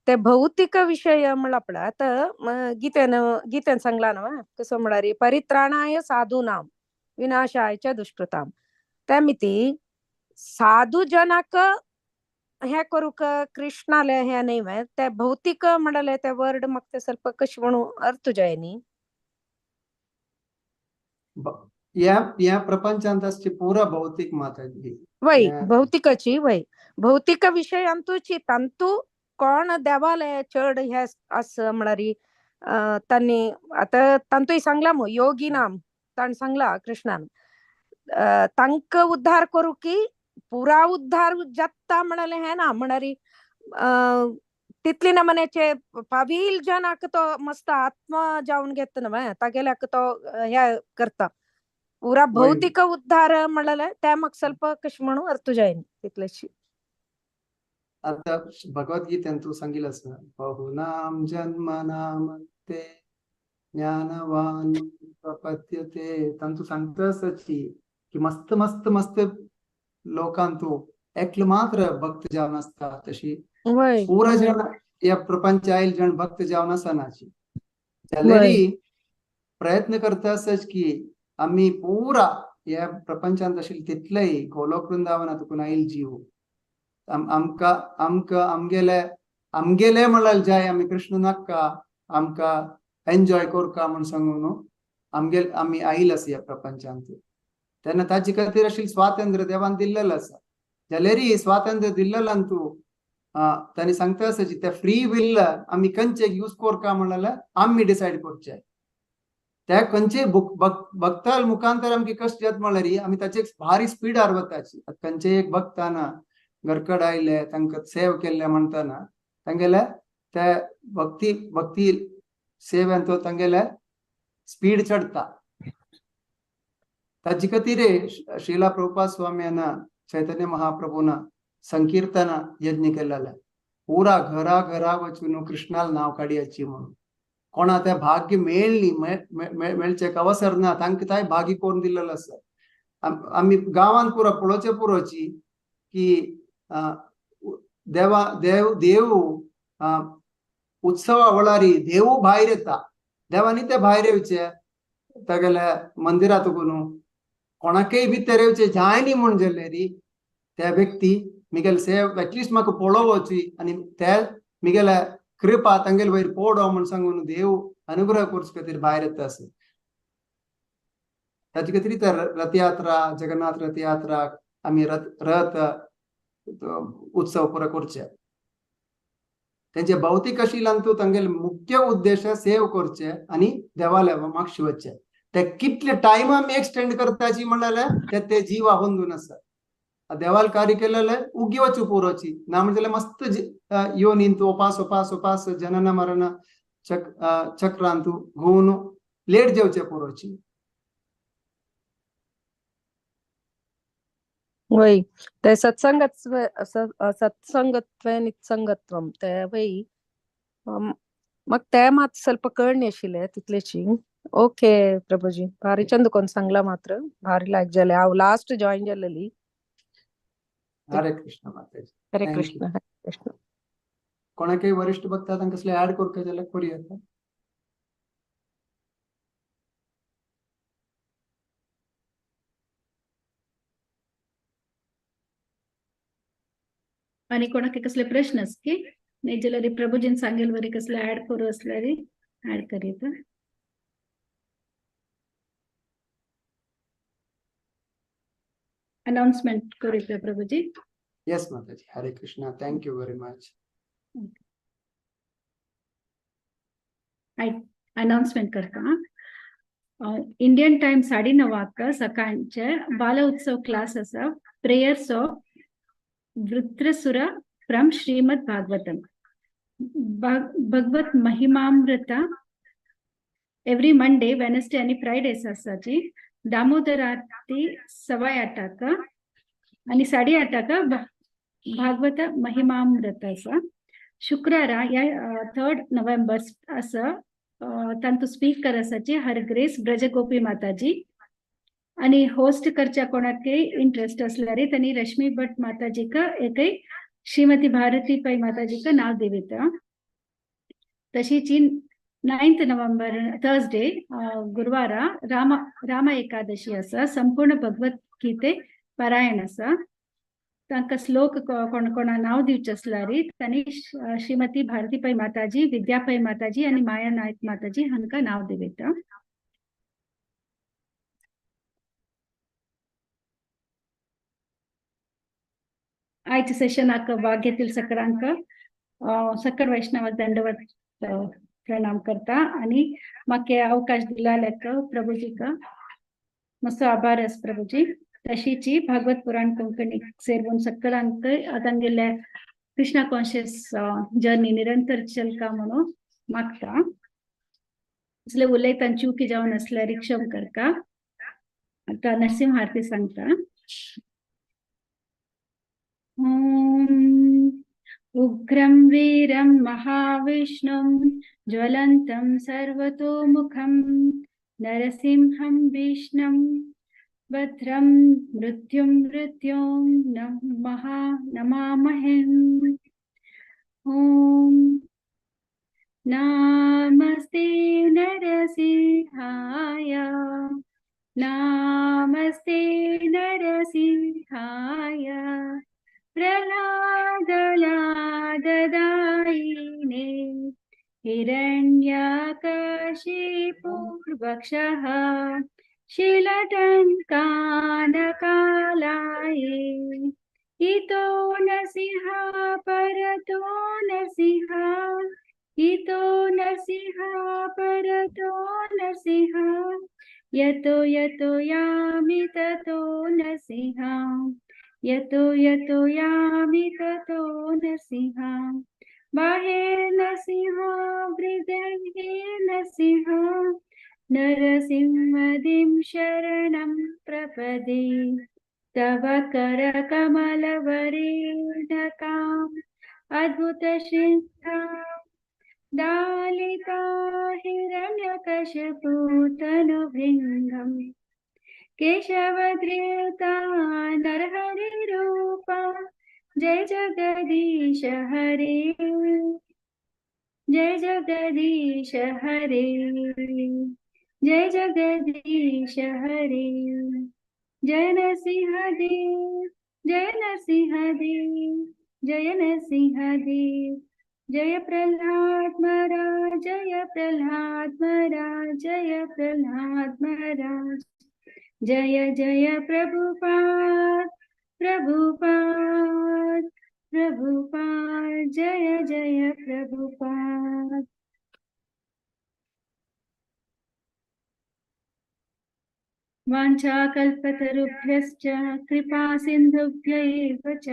ते भौतिक विशय म्हणला पळय आतां गीतेन गीतेन सांगला न्हू कसो म्हळ्यार परित्राणाय साधूनाम विनाशाय च दुष्कृताम. त्या मिती साधू जनाक हे करूक कृष्णाले हे न्ही वे ते भौतिक म्हणले ते वर्ड म्हाका ते ಸ್ವಲ್ಪ कशें म्हणून अर्थ जाय न्ही. ह्या ह्या प्रपंचांत आसची पुरा भौतिक माताजी. वय भौतिकाची वय भौतिक विशयांतूची तांतू कोण देवाले चड हे आस म्हळ्यार तांणी आतां तांतूय सांगला मु योगी नाम ताणें सांगला कृष्णान तांकां उद्धार करूं की पुरा उद्धार जाता म्हणाले हे ना म्हणारी तितली नमन्याचे पावील जनाक तो मस्त आत्मा जावन घेता न्हय तागेल्याक तो हे करता पुरा भौतिक उद्धार म्हणलें ते म्हाका ಸ್ವಲ್ಪ कशें म्हणून अर्थ जायना तितलेशी. आता भगवद्गीतेन तूं सांगिल्लें आसा बहुनाम जन्मनाम ते ज्ञानवान प्रपद्यते. तांतू सांगता आसाची की मस्त मस्त मस्त लोकांतू एकलो मात्र भक्त जावन आसता तशी पुरा जण या प्रपंच आयल जण भक्त जावन आसनाची जाल्यार प्रयत्न करता आसच की आमी पुरा या प्रपंचांत आशिल्ले तितलेय गोलोक वृंदावनात तुकून आयल जीव आमकां आमकां आमगेले आमगेले म्हळ्यार जाय आमी कृष्ण नाका आमकां एन्जॉय करका म्हूण सांगू न्हू आमगेल आमी आयल आसा ह्या प्रपंचांत. तेन्ना ताजे खातीर आशिल्लें स्वातंत्र्य देवान दिल्लेलें आसा. जाल्यारय स्वातंत्र्य दिल्लेल्यान तूं तांणी सांगता आसा ते फ्री will आमी खंयचे यूज करका म्हणल्यार आमी डिसायड करचे. त्या खंयचे भक्ताल मुखांतर आमकां कश्ट जाता म्हणल्यार आमी ताचे भारी स्पिडार वताची. खंयचे एक भक्ताना घरकड आयले तांकां सेव केल्ले म्हणटना तांगेले ते भक्ती भक्ती सेवेन तो तांगेले स्पीड चडटा. ताजे खातीर श्रीला प्रभुपाद स्वाम्यान चैतन्य महाप्रभून संकीर्तन यज्ञ केलेले पुरा घरा घरा वचून कृष्णाल नांव काडयाची म्हणून कोणा ते भाग्य मेळ्ळी मेळचें अवसर ना तांकां ताय भाग्य करून दिल्लेलो आसा. आमी गांवांत पुरो पळोवचें पुरोची की देवा देव देव उत्सवा वेळारी देवू भायर येता देवांनी ते भायर येवचे तागेल्या मंदिरांत न्हू कोणाकय भितर येवचे जाय न्ही म्हूण जाल्यार त्या व्यक्ती मिगेले सेव एटलिस्ट म्हाका पळोवची आनी ते मिगेले कृपा तांगेले वयर पडो म्हूण सांगून देव अनुग्रह करचे खातीर भायर येता आसा. ताजे खातीर ते रथयात्रा जगन्नाथ रथयात्रा आमी रथ रथ उत्सव पुरो करचे. तेंचे भौतिक आशिल्ल्यान तांगेले मुख्य उद्देश सेव करचे आनी देवाले मागशी वचचे. ते कितले टायम आमी एक्सटेंड करताची म्हणल्यार ते ते जीवा होंदून आसा. देवाल कार्य केलेले उगी वचू पुरोची ना म्हणजे मस्त योनीन तूं उपास उपास उपास जनन मरण चक्रांतू घुवन लेट जेवचे पुरोची. वय ते सत्संगत्व सत्संगत्व नित्संगत्वम ते वय मग ते मात ಸ್ವಲ್ಪ कळणी आशिल्लें तितलेची. ओके प्रभुजी भारी चंद कोण सांगला मात्र भारी लायक जालें हांव लास्ट जॉईन जालेली. हरे कृष्ण माताजी. हरे कृष्ण हरे कृष्ण. कोणाकय वरिष्ठ भक्त तांकां कसले ऍड करता जाल्यार करूया. आणि कोणाक कसले प्रश्न की नाही जाल्यार प्रभुजीन सांगेल वरी कसले ऍड करू असल्यार ऍड करीत. अनाउन्समेंट करीत Prabhuji. Yes Mataji. Hare Krishna. Thank you very much. Announcement करता. इंडियन टाइम 9:30 सकाळचे बाल उत्सव क्लास आसा. Prayers of Vritrasura from Srimad Bhagavatam. Bhagavad Mahimamrita every Monday Wednesday आणि फ्रायडेज आसाची. दामोदर आरती 8:15 आणि 8:30 भागवत महिमामृत आसा. शुक्रारा ह्या 3 नोव्हेंबर आसा. तांतू स्पीकर आसाची हर ग्रेस ब्रजगोपी माताजी आणि होस्ट करच्या कोणाकय इंट्रस्ट असल्यार तांणी रश्मी भट माताजीक एकय श्रीमती भारती पै माताजीक नाव दिविता. तशीच 9 नोव्हेंबर थर्सडे गुरुवार राम राम एकादशी आसा. संपूर्ण भगवत गीते पारायण आसा. तांकां श्लोक कोण कोणा नाव दिवचें आसल्यार तांणी श्रीमती भारती पै माताजी विद्या पै माताजी आनी माया नायक माताजी हांकां नाव दिवयता. आयच्या सेशनाक भाग घेतील सगळ्यांक सकळ वैष्णव दंडवत प्रणाम करता आणि माके अवकाश दिल्याक प्रभुजीक मस्त आभार आस प्रभुजी. तशीची भागवत पुराण कोंकणी सेरवून सगळ्यांक तांगेले कृष्णा कॉन्शियस जर्नी निरंतर चलका म्हणून मागता. असले उलयतान चुकी जावन आसल्यार रिक्षम करका. आता नरसिंह आरती सांगता. ॐ उग्रं वीरं महाविष्णुं ज्वलन्तं सर्वतोमुखं नरसिंहं विष्णुं भद्रं मृत्युं मृत्युं नमः नमामहे. ॐ नमस्ते नरसिंहाय नमस्ते नरसिंहाय प्रह्लादलाददायिने हिरण्यकशिपुर्वक्षः शिलटङ्कानकालाये इतो नरसिंह परतो नरसिंह इतो नरसिंह परतो नरसिंह यतो यतो यामि ततो नरसिंह यतो यतो यामि ततो नरसिंह बाहे नरसिंह हृदये नरसिंह नरसिंहदिं शरणं प्रपदे तव करकमलवरेणकाम् अद्भुतसिंहां दालिका हिरण्यकशिपुतनुभृङ्गम् केशवधृता नरहरिरूपा जय जगदीश हरे जय जगदीश हरे जय जगदीश हरे जय नरसिंहदेव जय नरसिंहदेव जय नरसिंहदेव जय प्रहलाद महाराज जय प्रहलाद महाराज जय प्रहलाद महाराज जय जय प्रभुपाद प्रभुपाद प्रभुपाद जय जय प्रभुपाद. वाञ्छाकल्पतरुभ्यश्च कृपा सिन्धुभ्य एव च